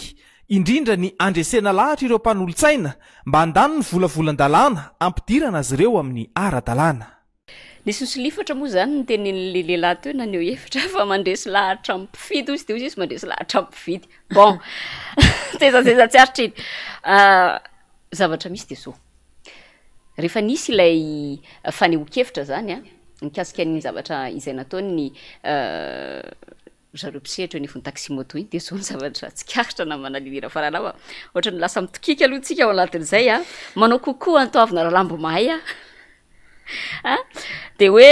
indrindra ny handresena lahatra ireo mpanolotsaina mba handany ny volavolan-dalàna hampidirana azy ireo amin'ny ara-dalàna. Nisy nisolifatra moa izany ny tenenin'ilay lehilahy teo naneho hevitra fa mandresy lahatra amin'ny mpifidy hozy dia hozy izy mandresy lahatra amin'ny mpifidy. Bon, tezateza tsy aritra iny. Zavatra misy dia zao, rehefa nisy ilay fanehoan-kevitra izany an, mikasika ny zavatra izay nataon'ny zareo mpisehatra eo anivon'ny taxi moto iny dia zao ny zavatra tsikaritra namana Lily Rafalalava, ohatran'ny lasa mitokiky aloha tsika ao anatin'izay an, manao coucou an'i Toavina Ralambo mahay an, an, dia hoe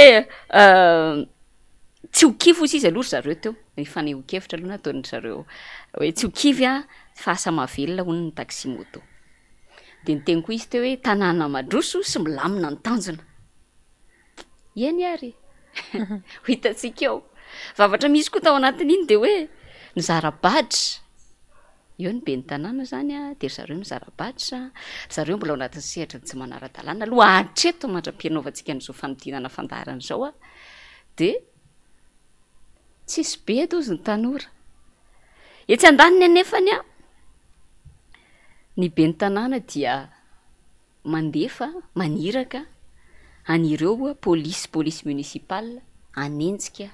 tsy ho kivy hozy izy aloha ry zareo teo, ny fanehoan-kevitra aloha nataon-dry zareo hoe tsy ho kivy an, fa asa mahavelona hono ny taxi moto. Dia niteny koa izy teo hoe tanàna mandroso sy milamina ny tanjona. Eny ary e! Ho hitantsika eo. Zavatra misy koa tao anatin'iny dia hoe nizara badge. Eo ny ben'ny tanàna izany an, dia ry zareo mizara badge. Ry zareo mbola ao anatin'ny sehatry ny tsy manara-dalàna aloha hatreto mandra-pianaovantsika an'izao fanodinana fandaharana izao an, dia tsisy bedy hozy ny tanora. Etsy andaniny anefany an, ny ben'ny tanàna dia mandefa, maniraka an'ireo polisy, police municipale, hanenjika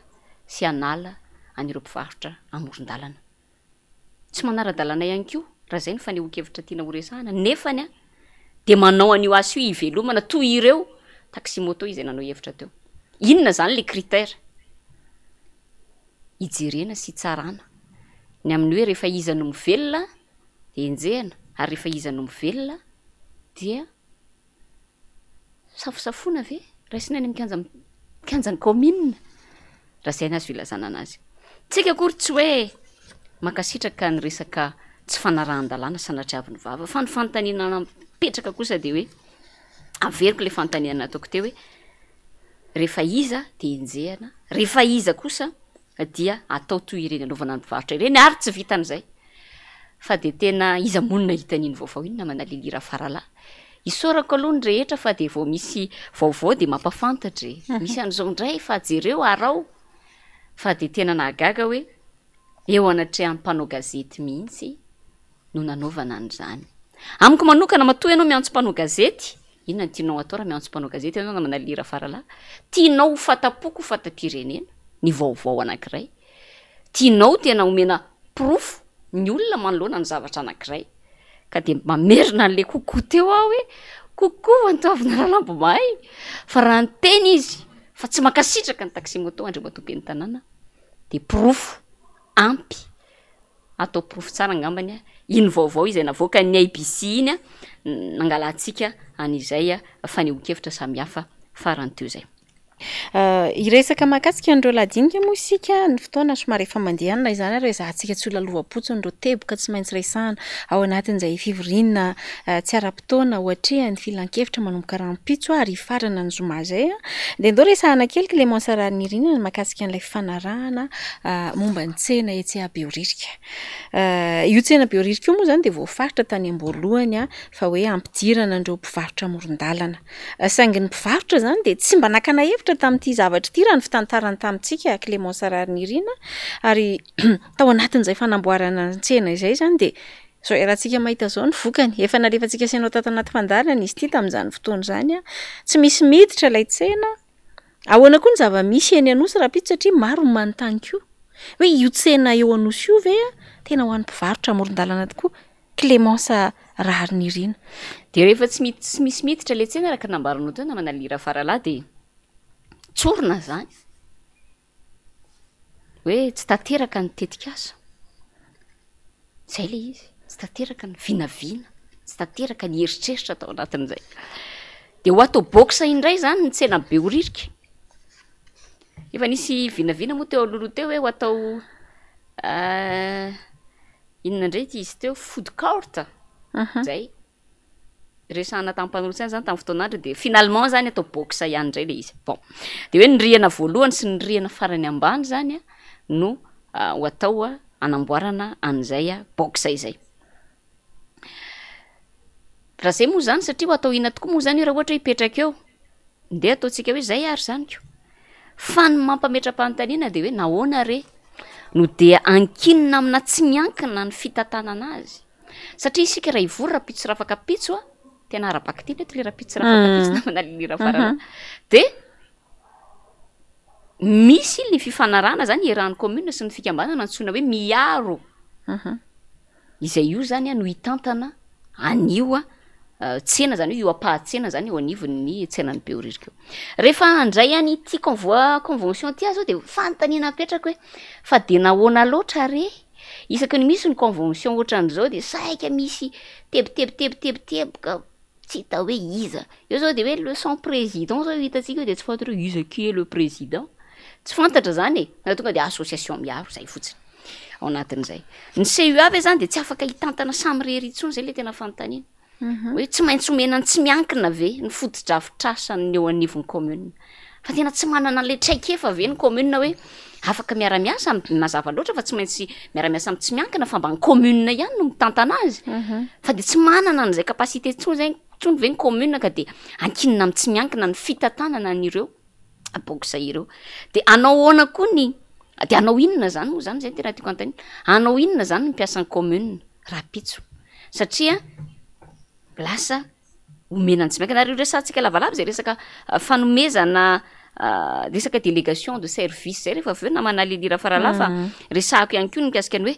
sy hanala an'ireo mpivarotra amoron-dalana. Tsy manara-dalàna ihany koa, raha izay no fanehoan-kevitra tiana horesahana, nefany dia manao an'io asa io hivelomana toy ireo taxi-moto izay nanao hevitra teo. Inona izany ilay critère hijerena sy hitsarana ny amin'ny hoe rehefa iza no mivelona dia enjehina ary rehefa iza no mivelona dia safosafoina ve? Raisina any amin'ny kianja kianjan'ny kaominina raha izay no azo ilazana anazy. Tsika akory tsy hoe mankasitraka ny resaka tsy fanarahan-dalàna sanatriavin'ny vava fa ny fanontaniana mipetraka kosa dia hoe averiko ilay fanontaniana nataoko teo hoe rehefa iza dia enjehina, rehefa iza kosa dia atao toy ireny anaovana ny mpivarotra ireny ary tsy vitan'izay fa dia tena iza moa no nahita an'iny vaovao iny namana Lily Rafaralahy? Isaorako aloha ny rehetra fa dia vao misy vaovao dia mampafantatra e, misy an'izao indray fa jereo araho fa dia tena nahagaga hoe eo anatrehan'ny mpanao gazety mihitsy no nanaovana an'izany. Amiko manokana, matoa ianao miantso mpanao gazety, inona no tianao atao raha miantso mpanao gazety ianao namana Lira Faralahy? Tianao ho fata-poko, ho fata-pirenena ny vaovao anankiray. Tianao tena omena porofo ny olona manoloana ny zavatra anankiray. Ka dia mamerina an'ilay coucou teo aho hoe, coucou Antoavina Ralambo mahay, fa raha niteny izy fa tsy mankasitraka ny taxi-moto Andriamatoa Ben'ny Tanàna dia porofo ampy Atao porofo tsara angambany iny vaovao izay navoakan'ny ABC iny nangalantsika an'izay fanehoan-kevitra samihafa farany teo izay. Hiresaka mahakasika an'ireo lahadinika moa isika, ny fotoana somary efa mandeha any na izany ary ezahantsika tsy ho lalovam-potsiny ireo teboka tsy maintsy resahana ao anatin'izay fivoriana tsy ara-potoana ho atrehan'ny filankevitra manomboka rahampitso ary hifarana ny zoma izay. Dia ndao resahana kely Clémence Raharinirina ny mahakasika an'ilay fifanarahana momba ny tsena etsy Behoririka. Io tsena Behoririka io moa izany dia voafaritra tany am-boalohany fa hoe hampidirana an'ireo mpivarotra amoron-dalana. Saingy ny mpivarotra izany dia tsy mba nakana hevitra tamin'ity zavatra ity raha ny fitantarany tamintsika Clémence Raharinirina ary tao anatin'izay fanamboarana ny tsena izay izany dia izao iarahantsika mahita izao ny vokany. Efa nalefantsika sy ianao tato anaty fandaharana izy ity tamin'izany fotoana izany. Tsy misy miditra ilay tsena. Ahoana koa ny zava-misy eny Anosy rahampitso satria maro ny manontany koa hoe io tsena eo Anosy io ve tena ho an'ny mpivarotra amoron-dalana tokoa? Clémence Raharinirina. Dia rehefa tsy mi- tsy misy miditra ilay tsena araka ny nambaranao teo namana Lira Faralahy dia tsorina izany hoe tsy tanteraka ny tetikasa. Izay ilay izy, tsy tanteraka ny vinavina, tsy tanteraka ny eritreritra tao anatin'izay. Dia ho atao box indray izany ny tsena Behoririka. Efa nisy vinavina moa teo alohaloha teo hoe ho atao inona indray ity izy teo, food court, zay. Resahana tamin'ny mpanolotsaina zany tamin'ny fotoan'andro de finalement zany atao box ihany indray le izy. Bon, de hoe ny rihana voalohany sy ny rihana farany ambany zany a no ho atao hanamboarana an'izay box izay. Raha zay moa zany satria ho atao inona tokoa moa zany io raha ohatra hoe hipetraka eo? Ndeha ataontsika hoe zay ary zany ko. Fa ny mampametra-panontaniana de hoe nahoana re no dia ankinina amina tsy miankina ny fitantanana azy? Satria isika raha hivory rahampitso sy rafakampitso a, tena ara-bakiteny eto le rahampitso sy rafakampitso namana Lily Rafaralahy, de misy ny fifanarahana zany iarahan'ny commune sy ny fikambanana antsoina hoe Miaro. Izay io zany no hitantana an'io tsena zany hoe io ampahan-tsena zany eo anivon'ny tsenan'i Behoririka io. Rehefa handray an'ity convoi convention ity aho zao de fanontaniana apetrako hoe fa de nahoana loatra re isaky ny misy ny convention ohatran'izao de saika misy tebitebitebitebiteboka tsy hita hoe iza. Eo zao de hoe le sans président zao hitantsika eo de tsy fantatra hoe iza qui est le président, tsy fantatra zany e, fa tonga de association miaro zay fotsiny ao anatin'izay. Ny CUA ve zany de tsy afaka hitantana samirery intsony, zay le tena fanontaniana. Hoe tsy maintsy omena ny tsy miankina ve ny fotodrafitrasan'ny eo anivon'ny commune? Fa tena tsy manana an'ilay traikefa ve ny commune hoe afaka miara-miasa am-, mazava loatra fa tsy maintsy miara-miasa amin'ny tsy miankina fa mba ny commune ihany no mitantana azy. Fa de tsy manana an'izay capacité intsony zay intsony ve ny commune ka de ankinina amin'ny tsy miankina ny fitantanana an'ireo box ireo. De hanao ahoana koa ny, de hanao inona zany moa zany, zay no tena tiako anontaniana, hanao inona zany ny mpiasan'ny commune rahampitso? Satria lasa omena ny tsy miankina, ary io resahantsika lavalava zay resaka fanomezana resaka délégation de service zay rehefa avy eo namana Lily Rafaralahy fa resahako ihany koa ny mikasika ny hoe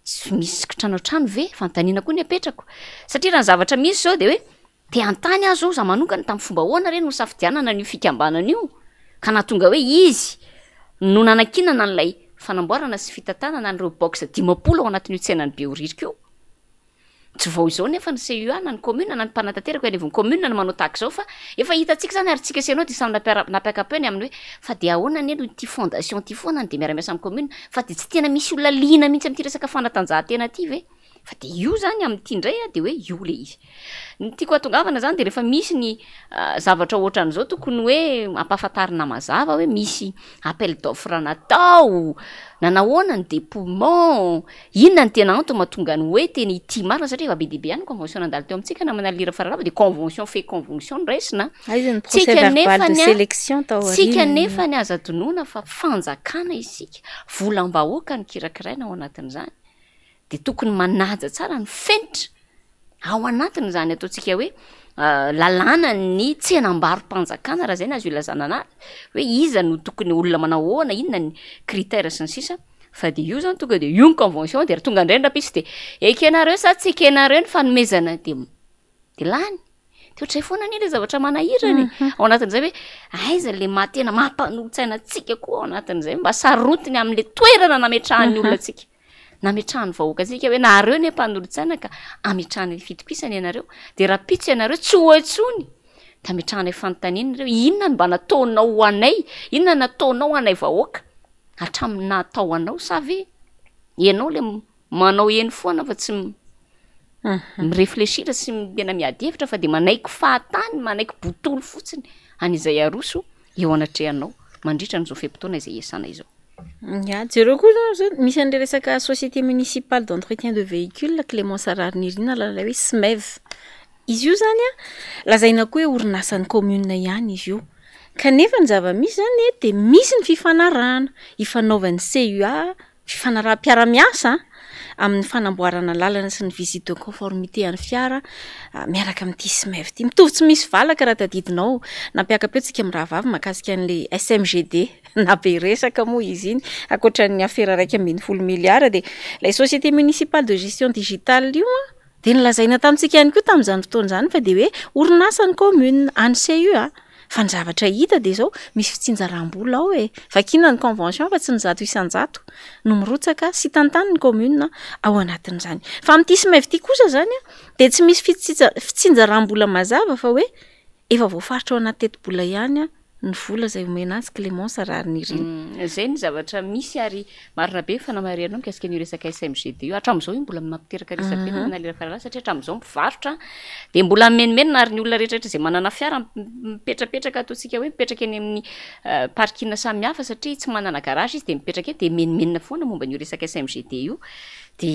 tsy misy kitrano an-trano ve? Fanontaniana koa ny apetrako satria raha ny zavatra misy zao de hoe Te hanontany aho zao za manokana tamin'ny fomba ahoana re no nisafidianana an'io fikambanana io ka nahatonga hoe izy no nanankinana an'ilay fanamboarana sy fitantanana an'ireo box 50 ao anatin'io tsenan'i Behoririka io. Tsy vao izao nefa ny CUA na ny commune na ny mpanatanteraka eo anivon'ny commune no manao tahaka izao fa efa hitantsika izany ary tsika sy ianao dia samy nampiaka-peo ny amin'ny hoe fa dia ahoana anie no ity fondation ity foana no dia miara-miasa amin'ny commune fa dia tsy tena misy olona liana mihitsy amin'ity resaka fanatanjahantena ity ve? Fa de io zany amin'ity indray a de hoe io le izy. Ny tiako hahatongavana zany de rehefa misy ny zavatra ohatran'izao tokony hoe ampahafantarina mazava hoe misy appel d'offre natao, nanahoana ny dépouillement, inona ny tena antony mahatonga ny hoe tena ity marina satria efa be dia be ihany ny convention nandalo teo amintsika namana Lira Faralava de convention fait convention no raisina. Aiza ny procès Tsika verbal de nefany a, sélection tao tsika aoriana? nefany aza adinoina fa fanjakana isika, volam-bahoaka no kirakiraina ao anatin'izany. dia tokony manaja tsara ny fenitra ao anatin'izany ataontsika hoe lalàna ny tsenam-barom-panjakana raha zay no azo ilazana anazy hoe iza no tokony olona manao ahoana, inona ny critère sy ny sisa fa de io zany tonga de io ny convention de ry tonga indray ny rapiso de ekenareo sa tsy ekenareo ny fanomezana de de lany de ohatr'izay foana anie le zavatra manahirana e mhm. ao anatin'izay hoe aiza le maha tena mampanolotsaina antsika koa ao anatin'izay mba sarotiny amin'le toerana nametrahan'ny mhm. olona antsika nametrahan'ny vahoaka antsika hoe nareo ne mpanolotsaina ka ametrahana fitokisana ianareo de rapitso ianareo tsy ho intsony de ametrahanay fanontaniana ireo inona no mba nataonao ho anay inona nataonao ho anay vahoaka hatramin'ny nahatao anao sa ve ianao le Manao eny foana fa tsy mi-reflechir sy tena miady hevitra fa de manaiky fahatany, manaiky botolo fotsiny an'izay aroso eo anatrehanao mandritra an'izao fe-potoana izay iasana izao. Ya, jereo koa zao zao misy an'le resaka société municipale d'entretien de véhicule Clémence Raharinirina ilay hoe SMEV. Izy io zany an, lazaina koa hoe orinasan'ny commune ihany izy io. Kanefa ny zava-misy zany dia misy ny fifanarahana ifanaovan'ny CUA Fifanaraham-piarahamiasa amin'ny fanamboarana lalana sy ny visite de conformité an'ny fiara miaraka amin'ity SMEV ity. Mitovy tsy misy valaka raha tadidinao, nampiaka-peo tsika mirahavavy mahakasika an'ilay SMGD na be resaka moa izy iny, ankoatra ny afera 11 miliara dia ilay société municipale de gestion digitale io an, Dia nolazaina tamintsika ihany koa tamin'izany fotoana izany fa dia hoe orinasa ny commune, an'ny CUA. Fa ny zavatra hita dia izao, misy fitsinjaram-bola ao e! Vakiana ny convention fa tsy ny 100% no mirotsaka sy tantanin'ny commune ao anatin'izany. Fa amin'ity SMEV ity kosa izany dia tsy misy fitsinjaram-bola mazava fa hoe efa voafaritra ao anaty tetibola ihany. ny vola izay omena azy Clémence Raharinirina. Izay ny zavatra misy ary marina be ny fanamarihanao mikasika an'io resaka SMGD io. Hatramin'izao io mbola mampiteraka resabe mm -hmm. Nalera Faralahy satria hatramin'izao mpivarotra dia mbola mimenomenona ary ny olona rehetrarehetra izay manana fiara mipetrapetraka ataontsika hoe mipetraka eny amin'ny eh, parking samihafa satria tsy manana garage izy dia mipetraka eny dia mimenomenona foana momba an'io resaka SMGD io. Dia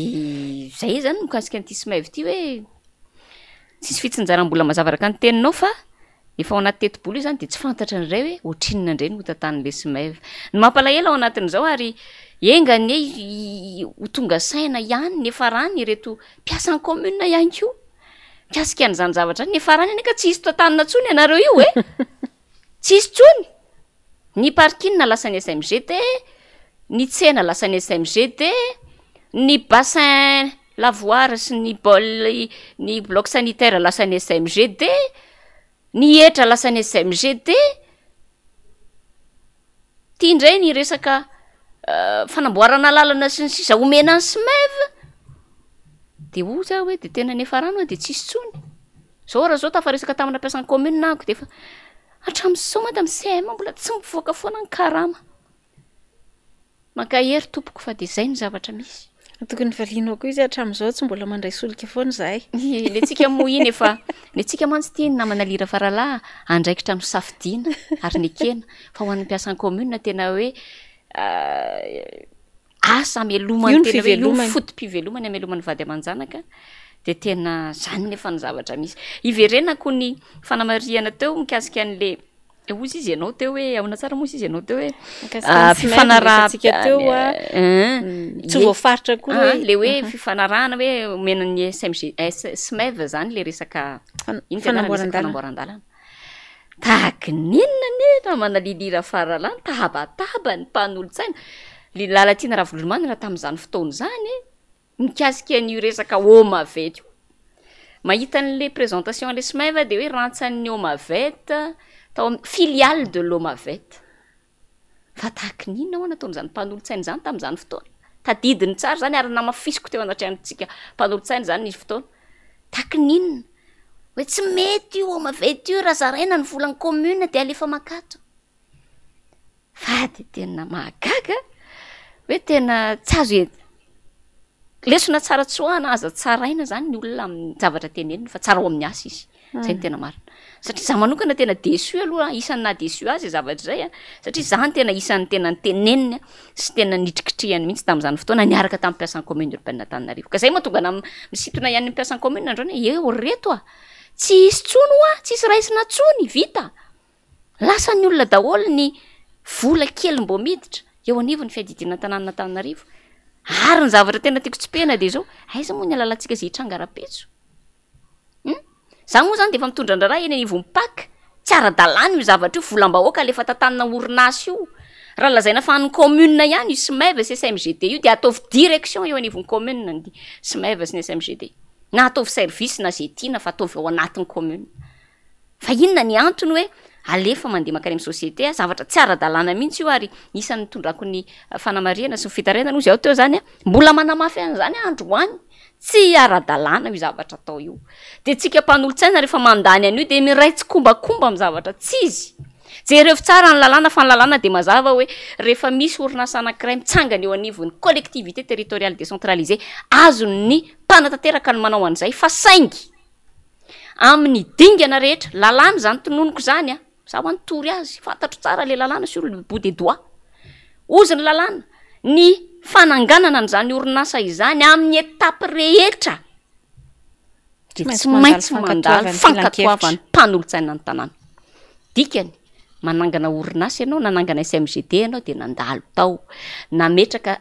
izay izany mikasika an'ity SMEV ity hoe tsisy fitsinjaram-bola mazava araka ny teninao fa Efa ao anaty tetibola io izany dia tsy fantatra indray hoe ohatrinona indray no hotantanin'ilay SMEV. Ny mampalahelo ao anatin'izao ary enga anie ho tonga saina ihany niafarany ireto mpiasan'ny commune ihany koa mikasika an'izany zavatra izany. Niafarany anie ka tsy hisy tantanina intsony ianareo io e! Tsy hisy intsony! Ny parking lasan'ny SMGT, ny tsena lasan'ny SMGT, ny bassin lavoir sy ny bol, ny bloc sanitaire lasan'ny SMGT, ny hetra lasan'ny SMGT, ty indray ny resaka fanamboarana lalana sy ny sisa omena ny SMEV, de hoy za hoe de tena niafarana de tsisy intsony. Zao raha zao tafaresaka tamina mpiasan'ny commune ahako de efa hatramin'izao madame CM mbola tsy mivoaka foana ny karama. Mankahery tompoko fa de zay ny zavatra misy. Tokony valianao koa izy hatramin'izao tsy mbola mandray solika foana izahay. Ny antsika moa iny efa, ny antsika mantsy ity namana Lira Faralahy andraikitra nosafidiana ary nekena fa ho an'ny mpiasan'ny commune tena hoe asa amelomany Io ny tena hoe io ny fivelomany. foto-pivelomany amelomany vady aman-janaka de tena zany nefa ny zavatra misy. Iverenako ny fanamarihana teo mikasika an'le hozy izy ianao teo hoe ahoana tsara moa izy ianao teo hoe Mikasika ny SMEV fifanaraha- resatsika teo a. Hein. Tsy Ie. voafaritra akory Ah, hoe le hoe fifanarahana hoe omena ny SMG S SMEV zany le resaka ino ty anarany resaka fanamboaran-dalana. fanamboaran-dalana. Tahaky ny inona anie namana Lily Rafaralahy nitabataba ny mpanolotsaina Ly Lalatiana Ravololomanana tamin'izany fotoana izany mikasika an'io resaka Omavet io. Mahita an'le présentation an'le SMEV dia hoe rantsan'ny Omavet tao amin'ny filiale de l'Omavet. Fa tahaky ny inona ho'a nataon'izany mpanolotsaina izany tamin'izany fotoana? Tadidiny tsara izany ary namafisiko teo anatrehantsika mpanolotsaina izany nisy fotoana. Tahaky ny inona? Hoe tsy mety io maventy io raha zaraina ny volan'ny commune dia alefa makato. Fa dia tena mahagaga hoe tena tsy azo e-, lesona tsara tsoahana aza tsaraina izany ny olona amin'ny zavatra teneniny fa tsara ao amin'ny asa izy. Zay no tena marina. Satria za manokana tena déçu aloha, isan'ny naha déçu ahy zay zavatra zay a, satria za no tena isan'ny tena niteneniny sy tena nitrikitrihany mihitsy tamin'izany fotoana niaraka tamin'ny mpiasan'ny commune urbaine Antananarivo. Ka zay mahatonga anah misintona ihany ny mpiasan'ny commune androany hoe eo ry reto a, tsy hisy tsony hoa, tsy hisy raisina tsony, vita. Lasan'ny olona daholo ny vola kely mbô miditra eo anivon'ny fiadidiana ny tanànan'Antananarivo. Ary ny zavatra tena tiako tsipihana dia izao, aiza moa ny halalantsika izay hitranga rahampitso? Hum! Za moa zany de efa mitondra an-draharaha eny anivon'ny Pac, tsy ara-dalàna io zavatra io, volam-bahoaka alefa tantanina orinasa io. Raha lazaina fa an'ny commune ihany io SMEV sy SMGD io de ataovy direction eo anivon'ny commune ny SMEV sy ny SMGD. Na ataovy service na ze tiana fa ataovy ao anatin'ny commune. Fa inona ny antony hoe alefa mandeha mankany amin'ny société a, zavatra tsy ara-dalàna mihitsy io ary isan'ny nitondrako ny fanamarihana sy ny fitarainana hozy aho teo zany a, mbola manamafy an'izany aho androany, tsy ara-dalàna io zavatra atao io. De tsika mpanolotsaina rehefa mandany an'io de miray tsikombakomba amin'ny zavatra tsy izy. Jerevo tsara ny lalàna fa ny lalàna de mazava hoe rehefa misy orinasa anankiray mitsangana eo anivon'ny collectivité territoriale décentralisée, azon'ny mpanatanteraka ny manao an'izay fa saingy Amin'ny dingana rehetra, lalàna izany tononiko izany an, za hoa nitory azy, fantatro tsara le lalàna sur le bout des doigts. Hozy ny lalàna, ny fananganana an'izany orinasa izany amin'ny étape rehetra dia tsy maintsy mandalo fankatoavan'ny mpanolotsaina ny tanàna. Dikany, manangana orinasa ianao, nanangana SMGD ianao dia nandalo tao, nametraka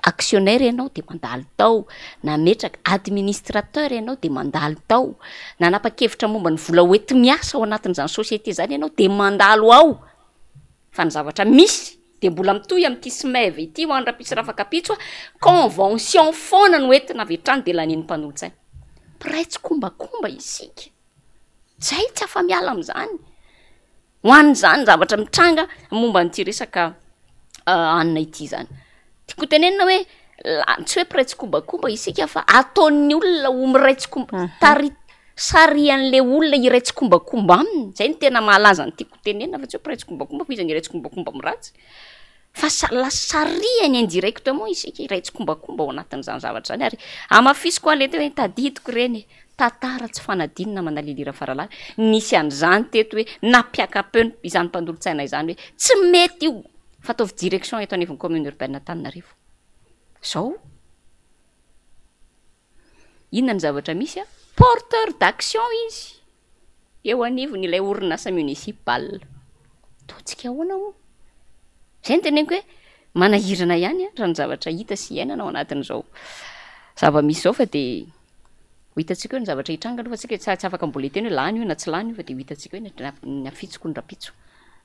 actionnaire ianao de mandalo tao, nametraka administrateur ianao de mandalo tao, nanapa-kevitra momba ny vola hoenti-miasa ao anatin'izany société zany ianao de mandalo ao, fa ny zavatra misy de mbola mitohy amin'ity SMEV ity ho an'i Rapiso Rafakapitso a, convention foana no entina avy hatrany de lanian'ny mpanolotsaina. Mpiray tsikombakomba isika, zay tsy afa-miala amin'izany. Ho an'izany zavatra mitranga momba an'ity resaka hanina ity izany. Tiako ho tenenina hoe la- tsy hoe mpiray tsikombakomba isika fa ataon'ny olona ho miray tsikomba- tari-. Sarihan'le olona iray tsikombakomba aminy, zay no tena mahalaza ny tiako hotenenina fa tsy hoe mpiray tsikombakomba fa iza no iray tsikombakomba amin'ny ratsy. Fa sa- lasa sarihany indirectement isika iray tsikombakomba ao anatin'izany zavatra izany ary hamafisiko aho le teo hoe tadidiko ireny e, tantara tsy fanadino namana Lily Rafaralahy, nisy an'izany teto hoe nampiaka-peo izany mpanolotsaina izany hoe tsy mety io fa ataovy direction eto anivon'ny commune urbaine Antananarivo. Zao. Inona ny zavatra misy a? Porteur d'action izy eo anivon'ilay orinasa municipal. Ataontsika ahoana moa? Izay no teneniko hoe manahirana ihany raha ny zavatra hita sy iainana ao anatin'izao zava-misy izao fa dia ho hitantsika eo ny zavatra hitranga aloha fa tsika tsy afaka mbola hiteny hoe lany io na tsy lany io fa dia ho hitantsika eo ny afitsoko ny rahampitso,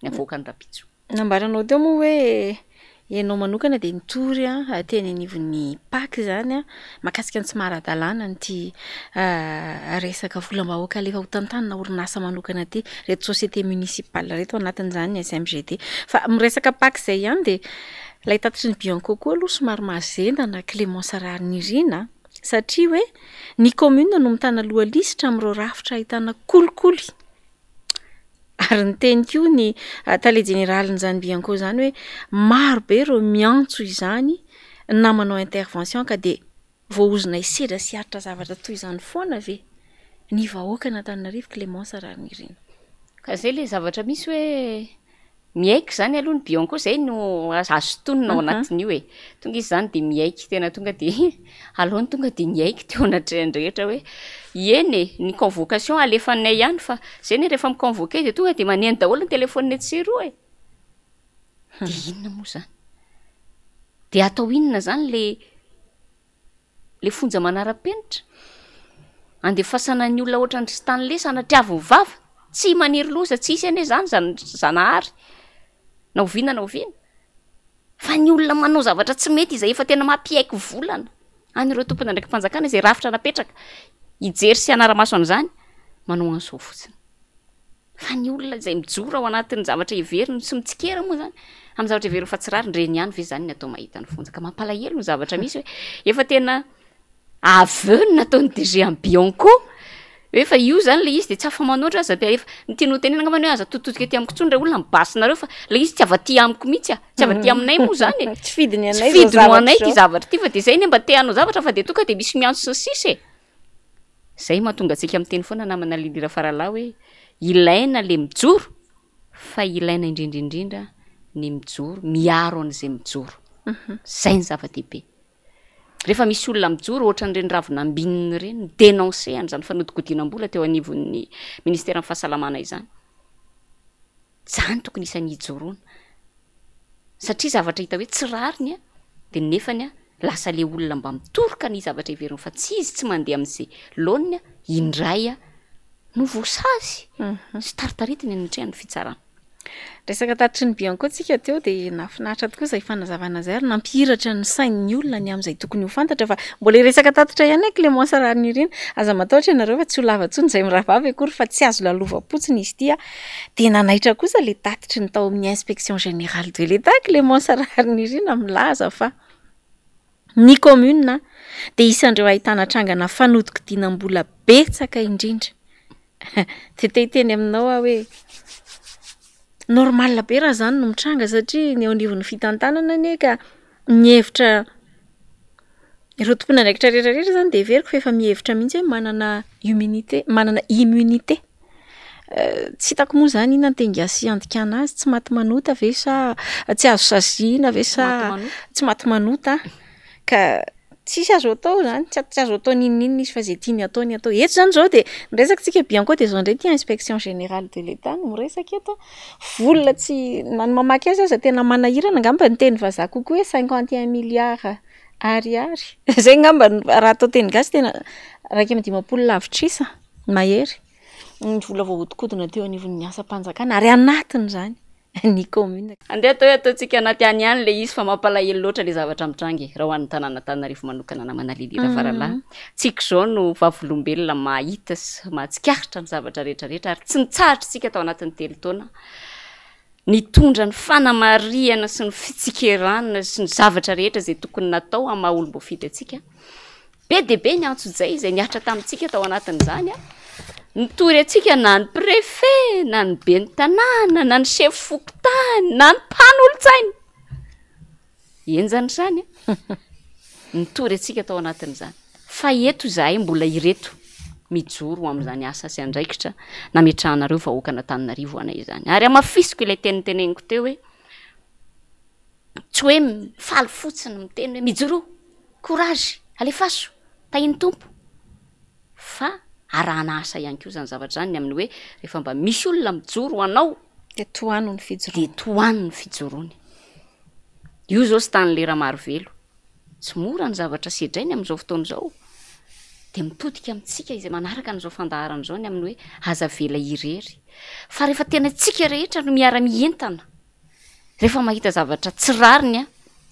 ny avoakan'ny rahampitso. Nambaranao teo moa hoe ianao manokana dia nitory teny anivon'ny Pac izany mahakasika ny tsy maha ara-dalàna an'ity resaka volam-bahoaka alefa ho tantanina orinasa manokana ity, ireto société municipale ireto anatin'izany ny SMGD. Fa miresaka Pac izay ihany dia ilay tatitry ny Bianco koa aloha somary mahazendana Clémence Raharinirina satria hoe ny commune no mitana loha lisitra amin'ireo rafitra ahitana kolikoly. Ary niteny koa ny tale jeneralin'izany Bianco izany hoe maro be ireo miantso izany na manao intervention ka dia voaozona hisedra sy hiaritra zavatra toy izany foana ve ny vahoakan'Antananarivo Clémence Raharinirina? Ka zay le zavatra misy hoe Miaiky zany aloha ny Bianco, zay no azo tonina ao anatin'io e. Tonga izy zany de miaiky, tena tonga de aleony tonga de niaiky teo anatrehan'ny rehetra hoe eny e, ny convocation alefanay ihany fa zay anie rehefa mi-convoquer de tonga de maneno daholo ny telephone etsy sy eroa e. De inona moa zany? De atao inona zany le Le fonja manara-penitra? Andefasana ny olona ohatran-dry Stanley sanatriavin'ny vava? Tsy maniry loza tsy hisy anie zany zan- Zanahary na oviana na oviana. Fa ny olona manao zavatra tsy mety izay efa tena mampiaiky volana an'ireo tompon'andraiki-panjakana izay rafitra napetraka hijery sy hanara-maso an'izany, manao an'izao fotsiny. Fa ny olona izay mijoro ao anatin'ny zavatra heveriny sy mitsikera moa zany amin'ny zavatra heveriny fa tsy rariny, ireny ihany ve zany ny atao mahita ny fonja? Ka mampalahelo ny zavatra misy hoe efa tena aveu ny nataon'ny DG an'i Bianco hoe fa io zany le izy de tsy afa-manoatra aza de efa ny tiany ho tenenina angambany hoe aza atoditodika aty amiko intsony re olona ny basinareo fa le izy tsy avy aty amiko mihitsy a, tsy avy aty aminay moa zany e, Tsy fidiny tsy anay izao fidiny ho zavatra anay ity izao. zavatra ity fa de zay anie mba te hanao zavatra fa de tonga de misy miantso sy ny sisa e. Zay mahatonga antsika miteny foana namana Lily Rafaralahy hoe ilaina le mijoro fa ilaina indrindra indrindra ny mijoro miaro an'izay mijoro. Zay ny zava-dehibe. Rehefa misy olona mijoro ohatran'ireny ravina ambinina ireny mi-denoncer an'izany fanodikodinam-bola teo anivon'ny ministeran'ny fahasalamana izany. Zany tokony isan'ny hijoroana. Satria zavatra hita hoe tsy rariny an, de nefany an, lasa le olona mba mitoroka ny zavatra heveriny fa tsy izy, tsy mandeha amin'izay laoniny an, indray an, no voasazy sy taritaritiny eny anatrehan'ny fitsarana. Resaka tatitry ny Bianco tsika teo dia nahafinaritra tokoa izay fanazavana izay ary nampihiratra ny sain'ny olona ny amin'izay tokony ho fantatra fa mbola hiresaka tatitra ihany aho Clémence Raharinirina. Aza matahotra ianareo fa tsy ho lava intsony izay mirahavavy akory fa tsy azo lalovam-potsiny izy ity a. Dia nanaitra kosa ilay tatitry ny tao amin'ny Inspection Générale de l'Etat, Clémence Raharinirina, milaza fa ny commune dia isan'ireo ahitana trangana fanodikodinam-bola betsaka indrindra. Dia te hiteny aminao aho hoe normal be raha izany no mitranga satria ny eo anivon'ny fitantanana anie ka mihevitra Ireo tompon'andraikitra rehetra rehetra zany de heveriko fa efa mihevitra mihitsy hoe manana immunité, manana immunité. Tsy hitako moa zany inona ny teny gasy handikana azy, tsy maty manota ve sa tsy azo saziana ve sa tsy maty manota? Ka tsisy azo atao zany, tsy tsy azo atao n'inon'inona izy fa zay tiany atao ny atao. Eto zany zao de miresaka tsika Bianco de zao ndray ty inspection générale de l'Etat no miresaka eto, vola tsy na ny mamaky azy aza tena manahirana angamba ny teny vazaha kokoa hoe 51 milliards ariary, zay angamba no raha atao teny gasy tena 51 lavitrisa mahery ny vola voahodinkodina teo anivon'ny asam-panjakana ary anatin'izany ny commune. Andeha atao hoe ataontsika anaty any ihany ilay izy fa mampalahelo loatra ilay zavatra mitranga e, raha ho an'ny tanàna Antananarivo manokana namana Lily Rafaralahy. Tsika izao no vavolombelona mahita sy mahatsikaritra ny zavatra rehetra rehetra ary tsy nitsahatra isika tao anatin'ny telo taona nitondra ny fanamarihana sy ny fitsikerana sy ny zavatra rehetra izay tokony natao amin'ny maha olom-boafidy antsika. Be dia be ny antsojay izay nihatra tamintsika tao anatin'izany. Nitory antsika na ny préfet, na ny ben'ny tanàna, na ny chef fokontany, na ny mpanolotsaina. Henjana izany an! Nitory antsika tao anatin'izany. Fa eto izahay mbola ireto mijoro amin'izany asa sy andraikitra nametrahanareo vahoakan'Antananarivo anay izany. Ary hamafisiko ilay teny noteneniko teo hoe tsy hoe mifaly fotsiny miteny hoe mijoroa, courage, alefaso, tahin'ny Tompo. Fa arahana asa ihany koa izany zavatra izany, ny amin'ny hoe rehefa mba misy olona mijoro ho anao Dia tohano ny fijoroany. Dia tohano ny fijoroany. Io izao Stanley Ramarivelo, tsy mora ny zavatra sedrainy amin'izao fotoana izao, dia mitodika amintsika izay manaraka an'izao fandaharana izao ny amin'ny hoe aza avela irery. Fa rehefa tena isika rehetra no miara-mientana, rehefa mahita zavatra tsy rariny an,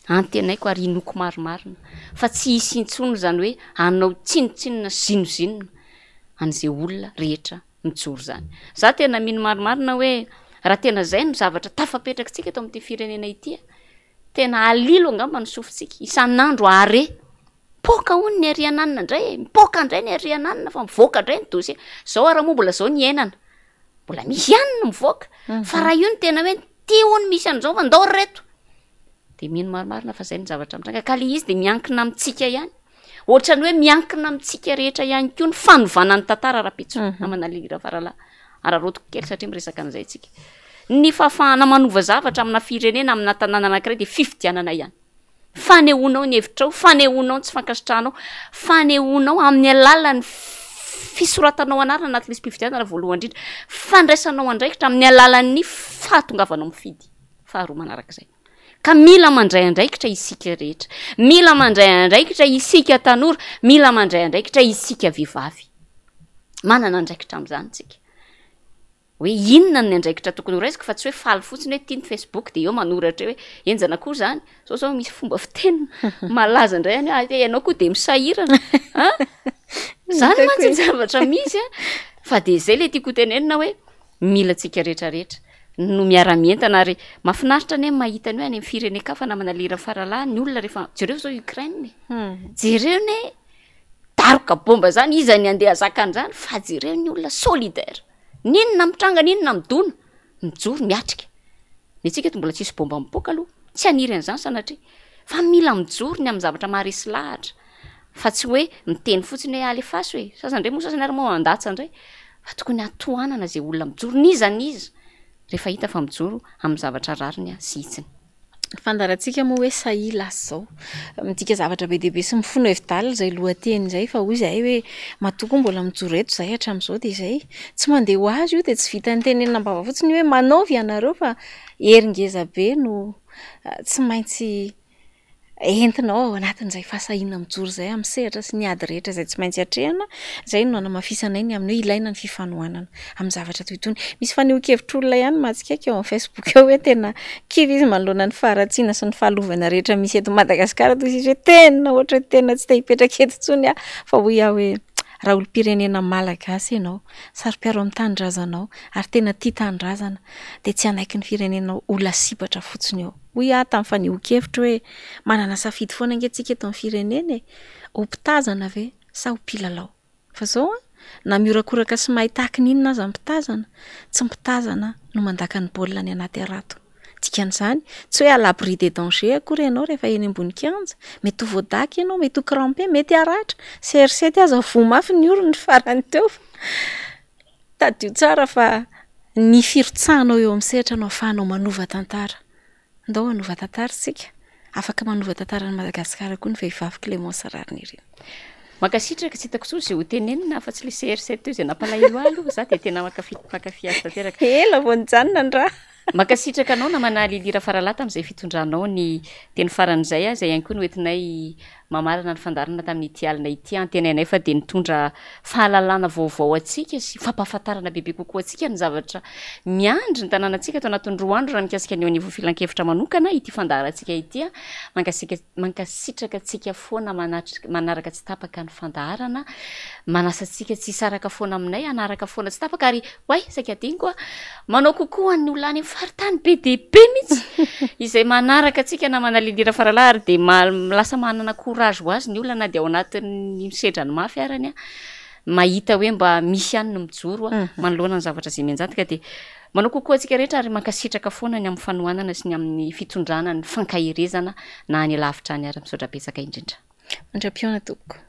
antenaiko ary inoako marimarina fa tsy hisy intsony izany hoe hanao tsinontsinona sy zinozinona an'izay olona rehetra mijoro izany. Za tena mino marimarina hoe raha tena izay no zavatra tafapetrakitsika eto amin'ity firenena ity, tena alilo angamba ny sofintsika isan'andro are. Mipoaka hono ny ary ananona indray e, mipoaka indray ny ary ananona fa mivoaka indray ny dossier. Zao ara moa mbola zao ny iainana, mbola misy ihany ny mivoaka, fa raha io no tena hoe ty hono misy an'izao fa ndao ry reto. De mino marimarina fa zay no zavatra mitranga, ka le izy de miankina amintsika ihany. Ohatran'ny hoe miankina amintsika rehetra ihany koa ny fanovana ny tantara rahampitso, namana Lily Rafaralahy. Araraotiko kely satria miresaka an'izay tsika. Ny fahafahana manova zavatra amina firenena, amina tanàna anankiray dia fifidianana ihany. Fanehoanao ny hevitrao, fanehoanao ny tsy fankasitrahanao, fanehoanao amin'ny alalan'ny fisoratanao anarana anaty lisi-pifidianana voalohany indrindra, fandraisanao andraikitra amin'ny alalan'ny fahatongavanao mifidy faharoa manarak'izay. Ka mila mandray andraikitra isika rehetra. Mila mandray andraikitra isika tanora, mila mandray andraikitra isika vehivavy. Manana andraikitra amin'izany tsika. Hoe inona ny andraikitra tokony ho raisiko fa tsy hoe faly fotsiny hoe tia ny Facebook dia eo manoratra eo hoe henjana koa izany. Zao zao misy fomba fiteny malaza indray any hoe ah, ianao koa dia misahirana. An? Izany mantsy ny zavatra misy an. Fa dia izay ilay tiako hotenenina hoe Mila antsika rehetra rehetra no miara-mientana ary mahafinaritra anie ny mahita ny hoe any amin'ny firenen-kafa namana lera faralahy ny olona rehefa jereo zao Ukraine e. Jereo anie daroka bomba zany iza ny andeha hazaka an'izany fa jereo ny olona solidaire. N'inona mitranga n'inona midona mijoro miatrika. Ny antsika eto mbola tsisy bomba mipoaka aloha, tsy haniry an'izany sanatria fa mila mijoro ny amin'ny zavatra maharesy lahatra. Fa tsy hoe miteny fotsiny hoe alefaso e, sasany indray moa sasany ary moa mandatsa indray, fa tokony hatohanana izay olona mijoro n'iza n'iza rehefa hita fa mijoro amin'ny zavatra rariny sy hitsiny. Ny fandaharantsika moa hoe sahia lasa izao. Midika zavatra be dia be sy mifono hevi-dalina izay lohateny izay fa hoy izahay hoe matoa koa mbola mijoro eto izahay hatramin'izao dia izay. Tsy mandeha ho azy io dia tsy vitan'ny tenenina am-bava fotsiny hoe manaova ianareo fa hery ngeza be no tsy maintsy entinao ao anatin'izay fahasahiana mijoro izay amin'ny sehatra sy ny ady rehetra izay tsy maintsy atrehana, izay no nanamafisanay ny amin'ny hoe ilaina ny fifanohanana amin'ny zavatra toy itony. Misy fanehoan-kevitr'olona ihany mahatsikaiky ao amin'ny Facebook ao hoe tena kivy izy manoloana ny faharatsiana sy ny fahalovana rehetra misy eto Madagasikara, toy izy hoe tena ohatra hoe tena tsy te hipetraka eto intsony aho, fa hoy aho hoe raha olom-pirenena malagasy ianao, saro-piaro amin'ny tanindrazanao ary tena tia tanindrazana dia tsy hanaiky ny firenenao ho lasibatra fotsiny eo. Hoy aho tamin'ny fanehoan-kevitro hoe, manana safidy foana ange tsika eto amin'ny firenena e! Ho mpitazana ve sa ho mpilalao? Fa izao an, na mihorakoraka sy mahay tahaky ny inona aza ny mpitazana, tsy mpitazana no mandaka ny baolina any anaty harato. Dikan'izany, tsy hoe à l'abri des dangers akory ianao rehefa eny ambony kianja. Mety ho voadaka ianao, mety ho crampe, mety haratra. CR7 aza voa mafy ny orony ny farany teo fa tadidio tsara fa ny firotsahanao eo amin'ny sehatra no ahafahanao manova tantara. Ndao hanova tantara isika. Afaka manova tantaran'i Madagasikara koa ny vehivavy Clémence Raharinirina. Mankasitraka, tsy hitako intsony izay ho tenenina afa-tsy ilay CR7 teo izay nampalahelo ahy aloha, za dia tena mankafy mankafy azy tanteraka. Ela vao nijanona ny rà. Mankasitraka anao namana Lily Rafaralahy tamin'izay fitondranao ny teny farany izay, izay ihany koa no entinay mamarana ny fandaharana tamin'ity alina ity. Antenainay fa dia nitondra fahalalana vaovao antsika sy fampahafantarana bebe kokoa antsika ny zavatra miandry ny tanànantsika ato anatin'ny roa andro raha mikasika ny eo anivon'ny filankevitra manokana ity fandaharantsika ity. Mankasiaka, mankasitraka antsika foana manatrika, manaraka tsy tapaka ny fandaharana. Manasa antsika tsy hisaraka foana aminay, hanaraka foana tsy tapaka ary Oay, saika adinoko a! Manao coucou ho an'ny olona any amin'ny faritany be dia be mihitsy izay manaraka antsika namana Lily Rafaralahy ary dia lasa manana courage ho azy ny olona na dia ao anatin'ny misedra ny mafy arany a! mahita hoe mba misy ihany ny mijoro a manoloana ny zavatra izay mianjady ka dia manao kokoa antsika rehetra ary mankasitraka foana ny amin'ny fanohanana sy ny amin'ny fitondrana ny fankaherezana na any lavitra any ary misaotra betsaka indrindra. Mandra-pihaona tompoko.